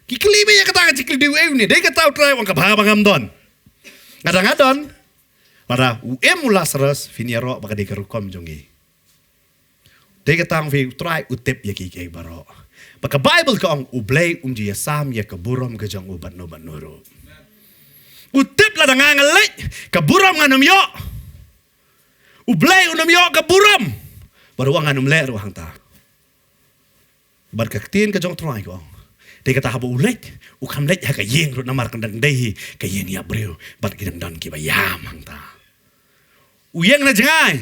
Ki kylli ba ïa kata ka jingkylli dei uei une. Dei kata u Trai u ong kaba ba ngam don. Nga da nga don. Lada u im u Lazarus phin ïaroh ba ka dei ka rukom jong ngi. Dei kata ong phi u Trai u tip ïa kiei kiei baroh. Ba ka Bible ka ong U Blei um ju ïasam ïa ka burom ka jong u bad no bad no ruh. U tip lada nga nga leit ka burom ngan ym ïoh. U Blei un ym ïoh ka burom. Bad u ong ngan ym leh ruh hangta. Bad ka ktien ka jong u Trai ka ong. Dei kata haba u leit, u kham leit ha ka ïing ruh namar kan dang dei hi ka ïing ïa briew bad ki dang don kiba ïam hangta. U ïeng na jngai.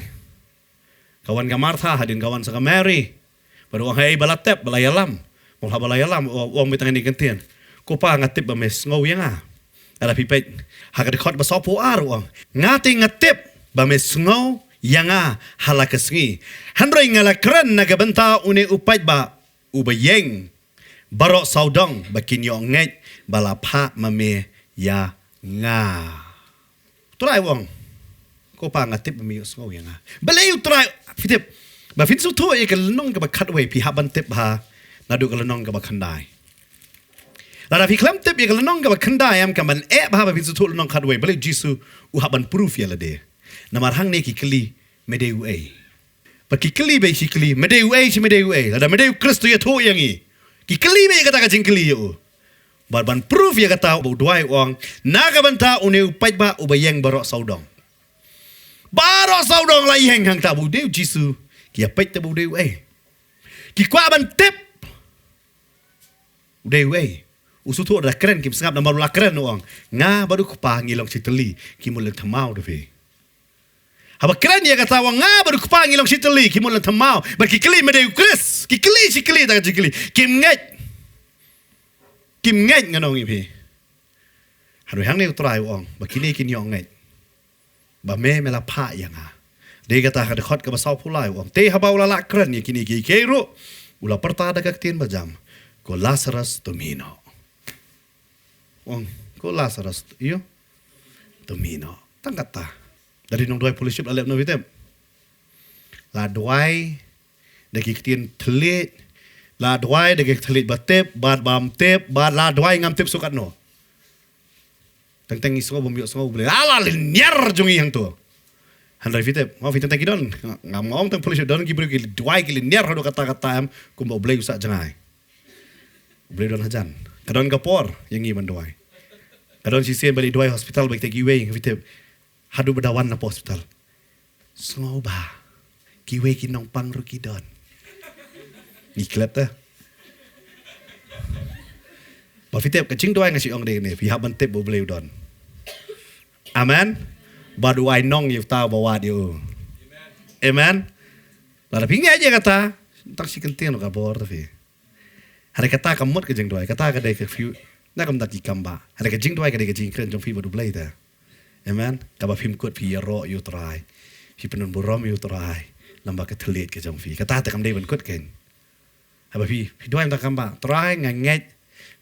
Ka wan ka Martha hadien ka wan sa ka Mary. Bad u ong hei ba la tep ba la ïalam. Mo haba la ïalam u ong beit tang ïa kane ka ktien. Ko Pa nga tip ba me sngew ïa nga. Lada phi peit ha ka dkhot ba sawphew ar u ong. Nga te nga tip ba me sngew ïa nga ha la ka sngi. Hynrei nga la kren na ka bynta une u paidbah uba ïeng. Baroh sawdong ba kin ïoh ngeit ba la phah ma me ïa nga. U Trai u ong. Ko Pa nga tip ba me ïohsngew ïa nga. Balei u Trai, phi tip. Ba phin sngewthuh ïa ka lynnong kaba khatwei, phi hap ban tip bha naduh ka lynnong kaba khyndai. Lada phi khlem tip ïa ka lynnong kaba khyndai, em, kam ban eh bha ba phin sngewthuh lynnong khatwei, balei Jisu u hap ban proof ïa lade. Namar hangne ki kylli, me dei uei. Ba ki kylli ba ki kylli, me dei uei, shi me dei uei. Lada me dei u Khrist to ïathuh ïa ngi. Ki kylli ba ïa kata ka jingkylli ïa u. Bad ban proof ïa kata, ba u Dwight u ong, na ka bynta une u paidbah uba ïeng baroh sawdong. Baroh sawdong la ïeng hangta ba u dei u Jisu. Ki ïa peit te ba u dei uei. Ki kwah ban tip u dei uei. U sngewthuh da kren, kim sngap namar u la kren, u ong, nga bad u Kpa ngi long shi tylli, ki mut leh thymmai da phi. Haba kren ïa kata, u ong, nga bad u Kpa ngi long shi tylli, ki mut leh thymmai. Bad ki kylli, me dei u Khrist. Ki kylli shi kylli, ta ka jingkylli. Kim ngeit. Kim ngeit, ngan ong ïa phi. Hynrei hangne u Trai u ong, ba kine kin ïoh ngeit ba me, me la phah ïa nga. Dei kata ha dkhot kaba sawphew lai u ong, te haba u la lah kren ïa kine kiei kiei ruh, u la pyrta da ka ktien bajam, ko Lasarus, to mih noh. U ong, ko Lasarus, ïoh, to mih noh. Tang kata. Lada dei nongduwai fellowship la leh kumno phi tip? La duwai da ki ktien thylliej, la duwai da ki thylliej ba tip bad bym tip, bad la duwai ngam tip shuh katno. Teng teng ngi sngew bym ïohsngew U Blei, la la lynñiar jong ngi hangto. Hynrei phi tip, ma phi, teng teng ki don, ngam ong tang fellowship, don ki briew ki duwai ki lynñiar haduh katta katta, em, kumba U Blei u sah jngai. U Blei u don hajan. Ka don ka por ïa ngi ban duwai. Ka don shisien ba leit duwai hospital, ba ïa kiwei, phi tip, haduh ba da wan na hospital, sngew bha. Kiwei ki nongpang ruh ki don. Ngi klet te. Ba phi tip, ka jingduwai nga shu ong dei kane, phi hap ban tip ba U Blei u don. Amen. Bad u ai nong ïa uta uba wad ïa u. Amen. Lada phi ngeit ïa kata, tang shi kyntien ruh ka bor te phi. Hynrei kata ka mut ka jingduwai, kata ka dei ka phi, na ka bynta ki kam bah. Hynrei ka jingduwai ka dei ka jingkren jong phi bad U Blei te. Amen. Kaba phim kut phi ïaroh ïa u Trai, phi pyndon burom ïa u Trai lyngba ka thylliej ka jong phi. Kata te kam dei ban kut kein. Haba phi, phi duwai na ka bynta kam bah, Trai nga ngeit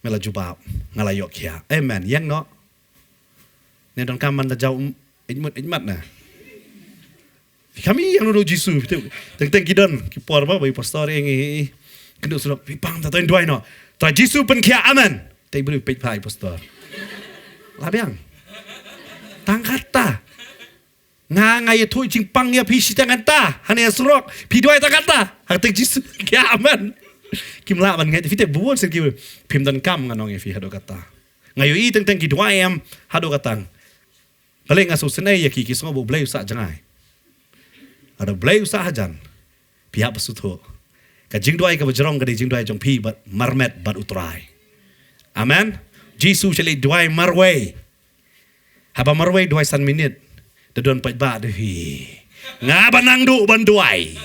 me la jubab, nga la ïoh khiah. Amen. Ïeng noh. Ne donkam ban da jaw, um, ïeit mut ïeit mat na. Phi kham ïeng noh da U Jisu, phi tip. Teng teng ki don ki por ba, ba i pastor ïeng, ïeng, ïeng, kynduh surok, phi pang, ta to ngin duwai noh. Trai Jisu pynkhiah, amen. Te i briew peit phai pastor. La biang. Tang kata. Nga, nga ïathuh jingpang ïa phi shi tang kata. Hane surok, phi duwai tang kata. Ha kyrteng Jisu pynkhiah, amen. Kim lah ban ngeit, phi tip, bun sien ki briew. Phim donkam ngan ong ïa phi haduh kata. Nga ïohi teng teng ki duwai, em, haduh kata. Balei nga sngewsynei ïa ki, ki sngew ba U Blei u sah jngai. Lada U Blei u sah hajan, phi hap ban sngewthuh, ka jingduwai kaba jrong ka dei jingduwai jong phi bad marmet bad U Trai. Amen. Jisu u leit duwai marwei. Haba marwei duwai san minit, da don paidbah da phi. Nga ba nang duh ban duwai.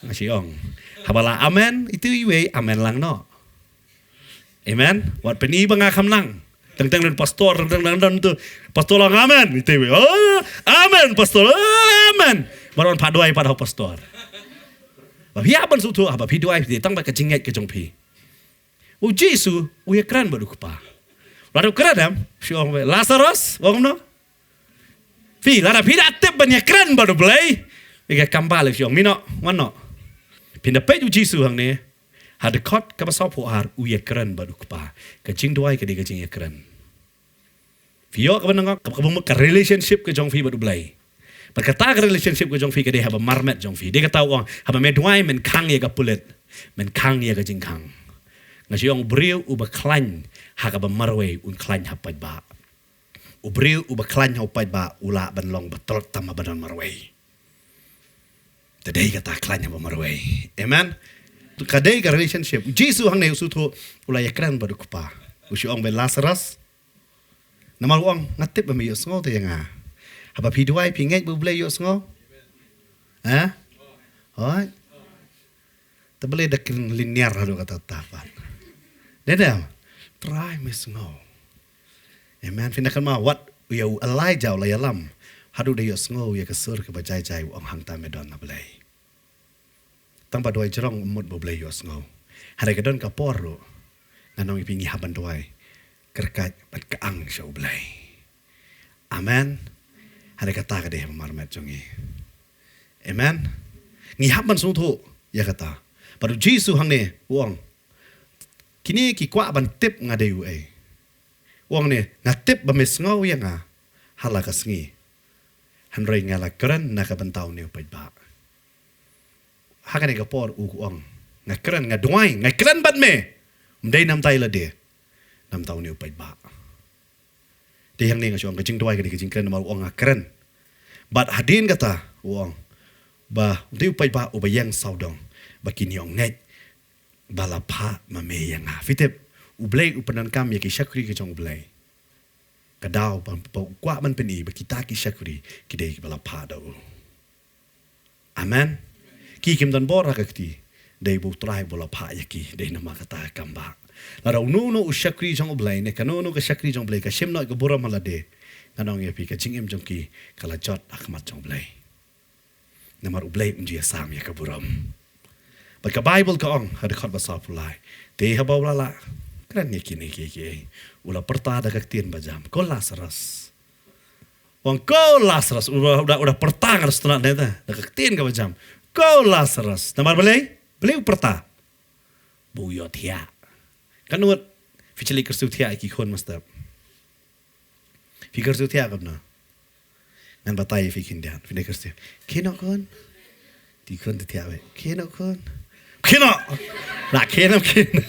Nga shu ong, haba la amen ito iwei, amen lang noh. Amen. Wat pyni ba nga kham nang. Teng teng don pastor, teng teng don tu. Pastor la ong amen. Ito iwei, oh, amen pastor. Oh, amen. Baroh pat duwai pat ha u pastor. Ba phi hap ban sngewthuh, haba phi duwai, phi tang ba ka jingngeit ka jong phi. U Jisu u ïakren bad U Kpa. Lada u kren, em, shu ong, Lasarus, ong noh. Phi, lada phi da tip ban ïakren bad U Blei, ïa ka kam bah lei, phi ong, mih noh, wan noh. Phin da peit U Jisu hangne, ha dkhot kaba sawphew ar, u ïakren bad U Kpa. Ka jingduwai ka dei ka jingïakren. Phi ïoh kaba nga ong, kaba, kaba mut ka relationship ka jong phi bad U Blei. Bad kata ka relationship ka jong phi ka dei haba marmet jong phi. Dei kata u ong, haba me duwai men khang ïa ka pulit, men khang ïa ka jingkhang. Nga shu ong, u briew uba khlaiñ ha kaba marwei un khlaiñ ha paidbah. U briew uba khlaiñ ha u paidbah u lah ban long ba tlot tam haba don marwei. Te dei kata khlaiñ haba marwei. Amen. Ka dei ka relationship. U Jisu hangne u sngewthuh, u la ïakren bad U Kpa. U shu ong ba Lasarus. Namar u ong, nga tip ba me ïohsngew te ïa nga. Haba phi duwai phi ngeit ba U Blei u ïohsngew? Ha? Hooid. Te balei da kren lynñiar haduh katta katta pat? Dei ne em? Trai me sngew. Amen. Phin da kynmaw wat ïa u Elijah u la ïalam haduh da ïohsngew ïa ka sur kaba jai jai, u ong hangta me don na Blei. Tang ba duwai jrong mut ba U Blei u ïohsngew. Hynrei ka don ka por ruh ngan ong ïa phi, ngi hap ban duwai kyrkhu bad kyang sha U Blei. Amen. Hynrei kata ka dei haba marmet jong ngi. Amen. Ngi hap ban sngewthuh ïa kata. Bad u Jisu hangne u ong, kine ki kwah ban tip nga dei uei. U ong ne, nga tip ba me sngew ïa nga ha la ka sngi. Hynrei nga la kren na ka bynta une u paidbah. Ha kane ka por u ong, nga kren, nga duwai, nga kren bad me. Ym dei namar ïa lade, namar une u paidbah. Te hangne nga shu ong ka jingduwai ka dei ka jingkren namar u ong nga kren. Bad hadien kata u ong ba u dei u paidbah uba ïeng sawdong ba kin ïoh ngeit ba la phah ma me ïa nga. Phi tip, U Blei u pyndonkam ïa ki shakri ki jong U Blei. Ka daw ba, ba u kwah ban pyni ba kita ki shakri ki dei kiba la phah da u. Amen. Ki kim don bor ha ka kti, dei ba U Trai ba u la phah ïa ki, dei namar kata ka kam ba. Lada uno uno u shakri jong U Blei ne kano kano ka shakri jong U Blei ka shim noh ka burom ha lade, ngan ong ïa phi ka jingim jong ki ka la jot ha khmat jong U Blei. Namar U Blei um ju ïasam ïa ka burom. Bad ka Baibl ka ong ha dkhot ba sawphew lai, te haba u la lah kren ïa kine kiei kiei, u la pyrta da ka ktien ba jam, ko Lasarus. U ong, ko Lasarus, u da, u da, u da pyrta ngan sngewthuh ne ta, da ka ktien kaba jam. Ko Lasarus. Namar balei? Balei u pyrta? Ba u ïohthiah. Katno ngut phi ju leit kyrsiew thiah ïa ki khun mynstep? Phi kyrsiew thiah katno? Ngan batai ïa phi khyndiat. Phi dei kyrsiew. Khie noh khun. Te khun te thiah beit. Khie noh khun. Khie noh. La khie noh khie noh.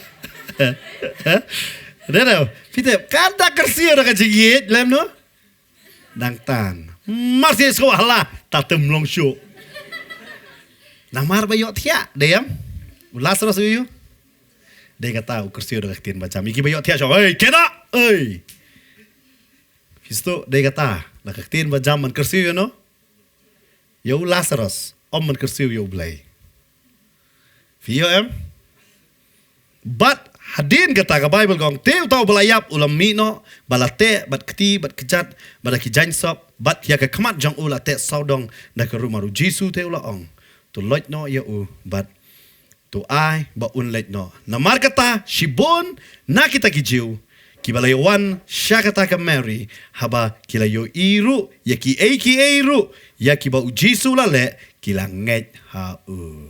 Dei dei. Phi te kan da kyrsiew da ka jingïeit lem noh. Dang tan. Mar sien sngewbha la, ta tem long shuh. Namar ba ïohthiah, dei em? U Lasarus u ïoh. Dei kata u kyrsiew da ka ktien ba jam. Ïa ki ba ïohthiah shuh. Hei, kena. Hei. Phi sngewthuh, dei kata. Da ka ktien ba jam ban kyrsiew ïa uno? Ïa u Lasarus. Ym ban kyrsiew ïa U Blei. Phi ïoh em? Bad hadien kata ka Baibl ka ong te uta uba la ïap u la mih noh, ba la teh bad kti bad kjat bad da ki jaiñsop, bad ïa ka khmat jong u la teh sawdong da ka rumar. U Jisu te u la ong, to leit noh ïa u bad to ai ba un leit noh. Namar kata shibun na kita ki Jiw kiba la ïawan sha kata ka Mari, haba ki la ïohi ruh ïa kiei kiei ruh ïa kiba u Jisu u la leh, ki la ngeit ha u.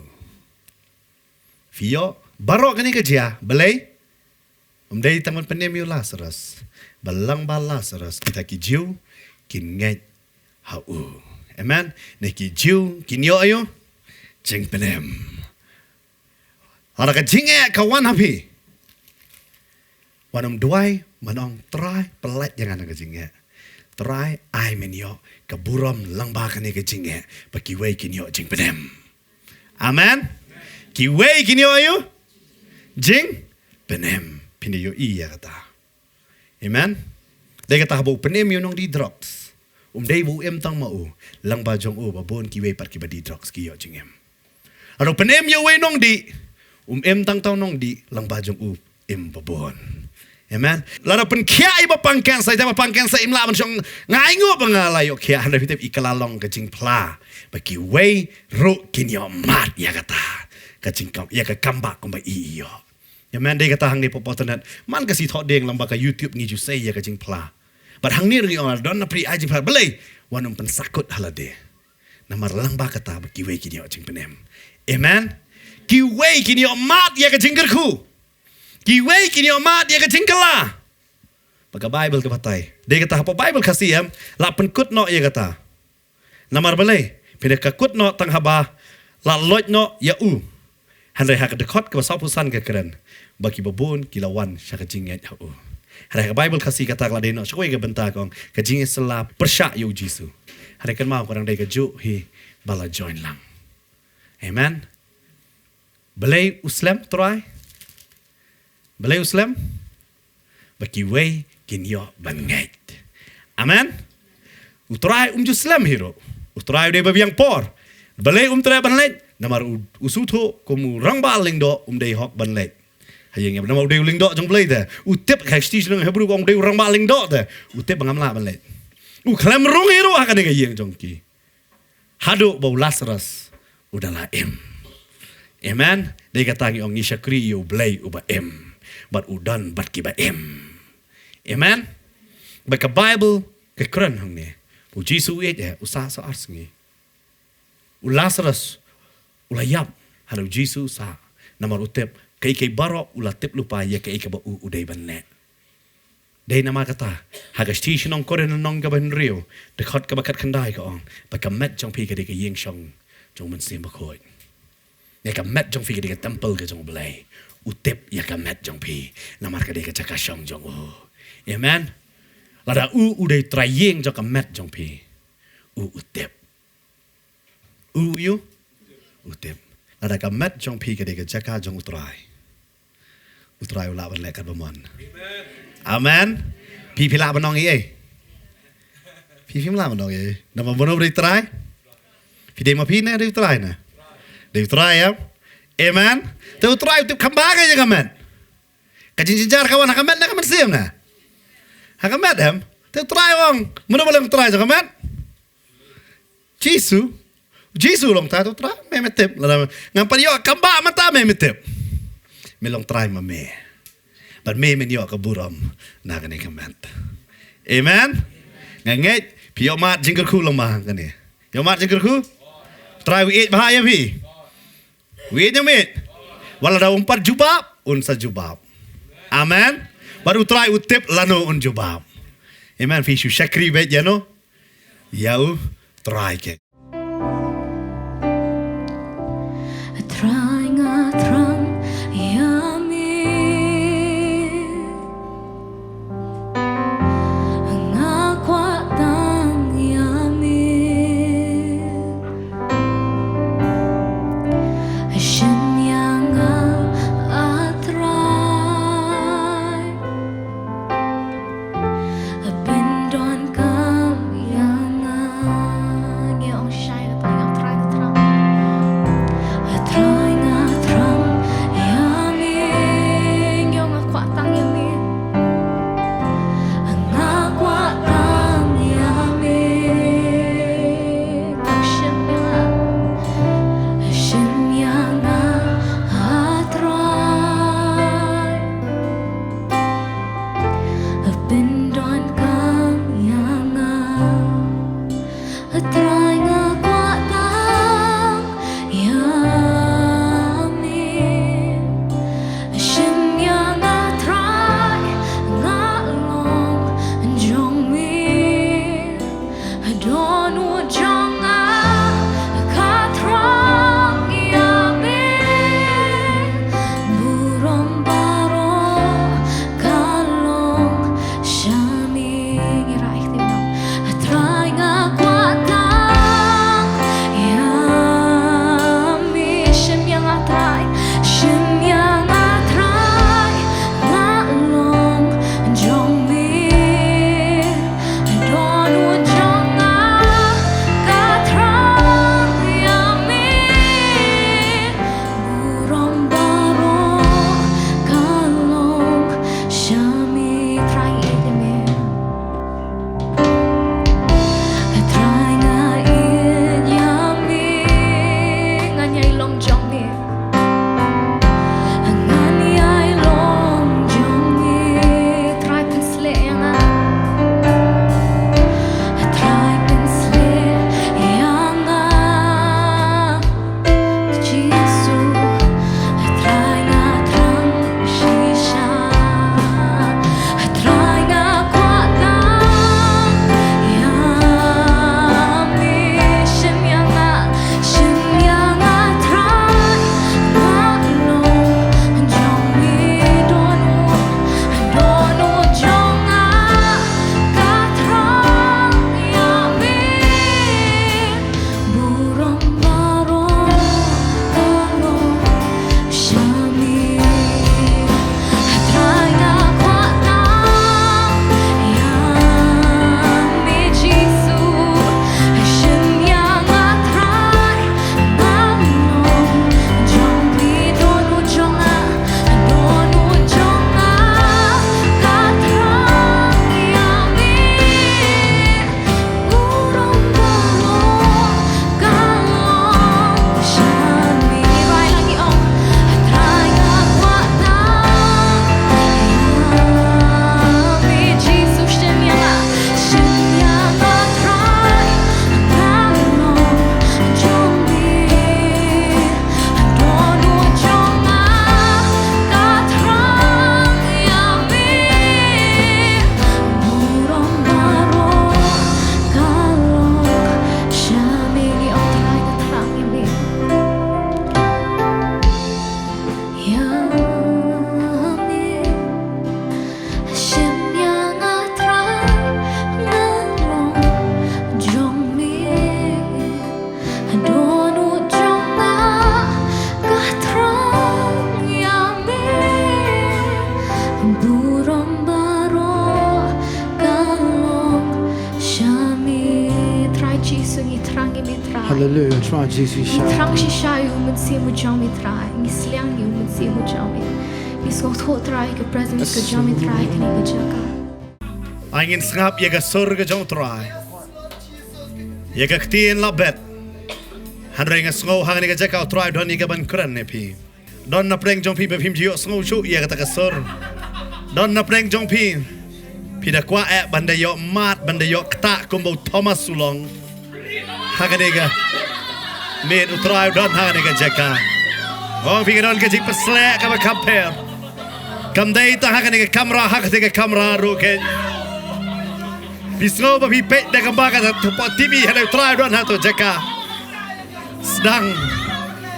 Phi ïoh, baroh kane ka jia, balei? Ym dei tang ban pynim ïa u Lasarus. Ba lyngba Lasarus kita ki Jiw kin ngeit ha u. Amen. Ne ki Jiw kin ïoh aïu? Jingpynim. Lada ka jingeh ka wan ha phi, wat nym duwai ban ong, Trai, pyllait ïa nga na ka jingeh. Trai, ai men ïoh ka burom lyngba kane ka jingeh ba kiwei kin ïoh jingpynim. Amen. Kiwei kin ïoh aïu? Jingpynim. Phin da ïohi ïa kata. Amen. Dei kata haba u pynim ïa u nongdih drugs, um dei ba u im tang ma u, lyngba jong u ba bun kiwei pat kiba dih drugs ki ïoh jingim. Lada u pynim ïa uwei u nongdih, um im tang uta u nongdih, lyngba jong u im ba bun. Amen. Lada u pynkhiah ïa ba pang cancer, ïa ba pang cancer im lah ban shong, nga ainguh ba nga la ïoh khiah, hynrei phi tip, i kylla long ka jingphla ba kiwei ruh kin ïoh mad ïa kata ka jingkam, ïa ka kam ba kumba i ïoh. Amen. Dei kata hangne, pop internet, man ka sngi thoh dieng lyngba ka YouTube ngi ju sei ïa ka jingphla. Bad hangne ruh ngi ong, don na pyrshah ai jingphla, balei? Wat nym pynsakut ha lade. Namar lyngba kata ba kiwei kin ïoh jingpynim. Amen. Kiwei kin ïoh mad ïa ka jingkyrkhu. Kiwei kin ïoh mad ïa ka jingkylla. Ba ka Baibl ka batai, dei kata hapoh Baibl Khasi em, la pynkut noh ïa kata. Namar balei? Phin da ka kut noh tang haba la loit noh ïa u. Hynrei ha ka dkhot kaba sawphew san ka kren ba kiba bun ki la wan sha ka jingngeit ha u. Hynrei ha ka Baibl Khasi kata ka la dei noh sha kawei ka bynta, ka ong ka jingïasylla pyrshah ïa u Jisu. Hynrei kynmaw, ka dang dei kajuh hi ba la join lang. Amen. Balei u slem, Trai? Balei u slem? Ba kiwei kin ïoh ban ngeit. Amen. U Trai um ju slem hi ruh. U Trai u dei ba biang por. Balei um treh ban leit? Namar u, u sngewthuh kum u rangbah lyngdoh um dei hok ban leit ha ïing, namar u dei u lyngdoh jong U Blei te. U tip, ka shisha shnong Hebru ka ong u dei u rangbah lyngdoh te. U tip ba ngam lah ban leit. U khlem rung hi ruh ha kane ka ïing jong ki haduh ba u Lasarus u da la im. Amen. Dei kata ngi ong ngi shakri ïa U Blei uba im bad u don bad kiba im. Amen. Ba ka Baibl ka kren hangne, u Jisu u ïeit eh, u sah saw ar sngi. U Lasarus U la ïap ha u Jisu sa, namar u tip kaei kaei baroh u la tip lypa ïa kaei kaba u u dei ban leh. Dei namar kata, ha ka shithi shnong Korinth lynnong kaba hynriew, dkhot kaba khatkhyndai ka ong, ba ka met jong phi ka dei ka ïing shong jong u Mynsiem Bakhuid. Ïa ka met jong phi ka dei ka templ ka jong U Blei. U tip ïa ka met jong phi, namar ka dei ka jaka shong jong u. Amen. Lada u u dei trai ïing jong ka met jong phi, u u tip. U u u tip. Lada ka met jong phi ka dei ka jaka jong U Trai, U Trai u lah ban leh katba mon. Amen. Phi phi lah ban ong ei ei? Phi phi lah ban ong ei ei? Namar mano ba dei trai? Phi dei ma phi ne dei U Trai ne? Dei U Trai, em? Amen. Te U Trai u tip kham bha ka ïa ka met. Ka jingjynjar ka wan ha ka met ne ka mynsiem ne? Ha ka met, em? Te U Trai u ong, mano ba long trai jong ka met? Jisu. Jisu long trai, to trai, me me tip. Lada ngam pat ïoh kam ba mynta me me tip. Me long trai ma me. Bad me men ïoh ka burom na kane ka met. Amen. Nga ngeit phi ïoh mad jingkyrkhu long ma kane. Ïoh mad jingkyrkhu. Trai u ïeit bha ïa phi. U ïeit ne em ïeit? Wat lada um pat jubab, un sa jubab. Amen. Bad U Trai u tip lano un jubab. Amen. Phi shu shakri beit ïa no. Ïa U Trai ke. Trai nga thrang ïa me. Nga kwah tang ïa me. Shem ïa nga, A Trai. Pyndonkam ïa nga. Ngi Ngi thrang shisha ïa u Mynsiem u jong me Trai, ngi sliang ïa u Mynsiem u jong me. Ngi sngewthuh Trai ka presence ka jong me Trai kane ka jaka. Ai ngin sngap ïa ka sur ka jong u Trai, ïa ka ktien la bet. Hynrei nga sngew ha kane ka jaka u Trai don ïa ka ban kren ïa phi. Don na pdeng jong phi ba phim ju ïohsngew shuh ïa kata ka sur. Don na pdeng jong phi, phi da kwah eh ban da ïoh mad, ban da ïoh ktah kumba u Thomas u long. Ha kane ka miet u Trai u don ha kane ka jaka. Ong phi ka don ka jingpynshlur kaba kham pher. Kam dei tang ha kane ka kamra, ha kane ka kamra ruh kein. Phi sngew ba phi peit da kaba ka ta pok T V, hynrei u Trai u don ha kata ka jaka. Sdang,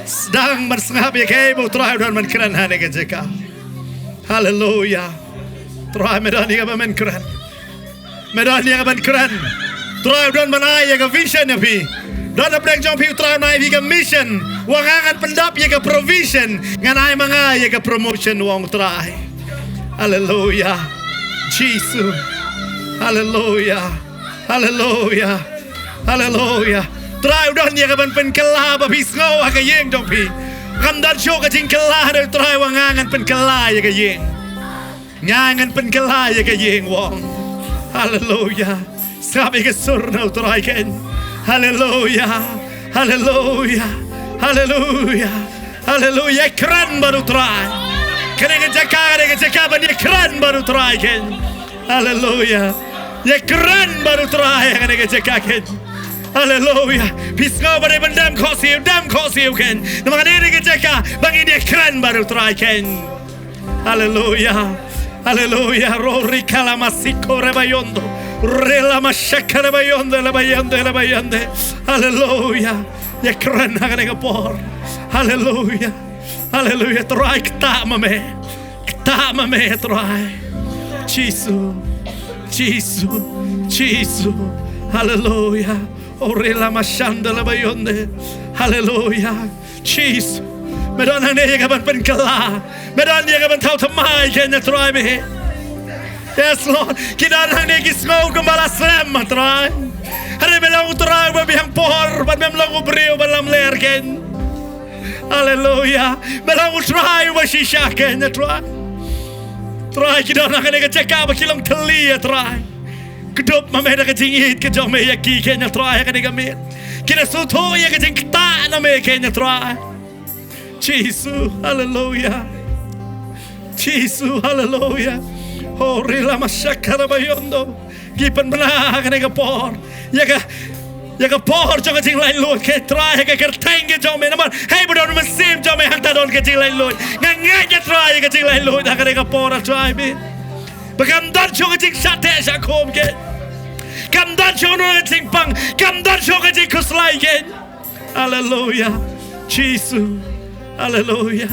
sdang ban sngap ïa kaei ba u Trai u don ban kren ha kane ka jaka. Haleluya. Trai me don ïa ka ban kren. Me don ïa ka ban kren. Trai u don ban ai ïa ka vision ïa phi. Don na pdeng jong phi u Trai u ai phi ka mission. Wa nga ngan pyndap ïa ka provision. Ngan ai ma nga ïa ka promotion, ong u Trai. Haleluya. Jisu. Haleluya. Haleluya. Haleluya. Trai u don ïa ka ban pynkylla ba phi sngew ha ka ïing jong phi. Kam don shuh ka jingkylla, hynrei Trai wa nga ngan pynkylla ïa ka ïing. Nga ngan pynkylla ïa ka ïing, ong. Haleluya. Sngap ïa ka sur na u Trai kein. Haleluya. Haleluya. Haleluya. Haleluya. Ïakren bad u Trai. Kane ka jaka, kane ka jaka ban ïakren bad u Trai kein. Haleluya. Ïakren bad u Trai ha kane ka jaka kein. Haleluya. Phi sngew ba dei ban dem khohsiew, dem khohsiew kein. Namar kane ka jaka ba ngin ïakren bad u Trai kein. Haleluya. Haleluya. Rori kala masiko rebayondo. Rela mashaka rebayonde, rebayonde, rebayonde. Haleluya. Ïakren ha kane ka por. Haleluya. Haleluya. Trai, ktah ma me. Ktah ma me, Trai. Jisu. Jisu. Jisu. Haleluya. Orela mashanda rebayonde. Haleluya. Jisu. Me don hangne ïa ka ban pynkylla. Me don ïa ka ban thaw thymmai kein, Trai me. Yes, Lord. Ki don hangne ki sngew kumba la slem, Trai. Hynrei me long u Trai uba biang por, bad mem long u briew uba lamler kein. Haleluya. Me long u Trai uba shisha kein, Trai. Trai, ki don ha kane ka jaka ba ki long thylli, Trai. Kdup ma me da ka jingïeit ka jong me ïa ki kein, Trai, ha kane ka miet. Ki da sngewthuh ïa ka jingktah na me kein, Trai. Jisu, haleluya. Jisu, haleluya. Orela mashaka rebayondo. Ngi pynbna ha kane ka por ïa ka, ïa ka por jong ka jinglaitluid kein, Trai, ha ka kyrteng ka jong me. Namar hei ba don u Mynsiem jong me hangta don ka jinglaitluid. Nga ngeit, Trai, ïa ka jinglaitluid ha kane ka por, Trai me. Ba kam don shuh ka jingshah teh shah khum kein. Kam don shuh ka jingpang. Kam don shuh ka jingkhuslai kein. Haleluya. Jisu. Haleluya.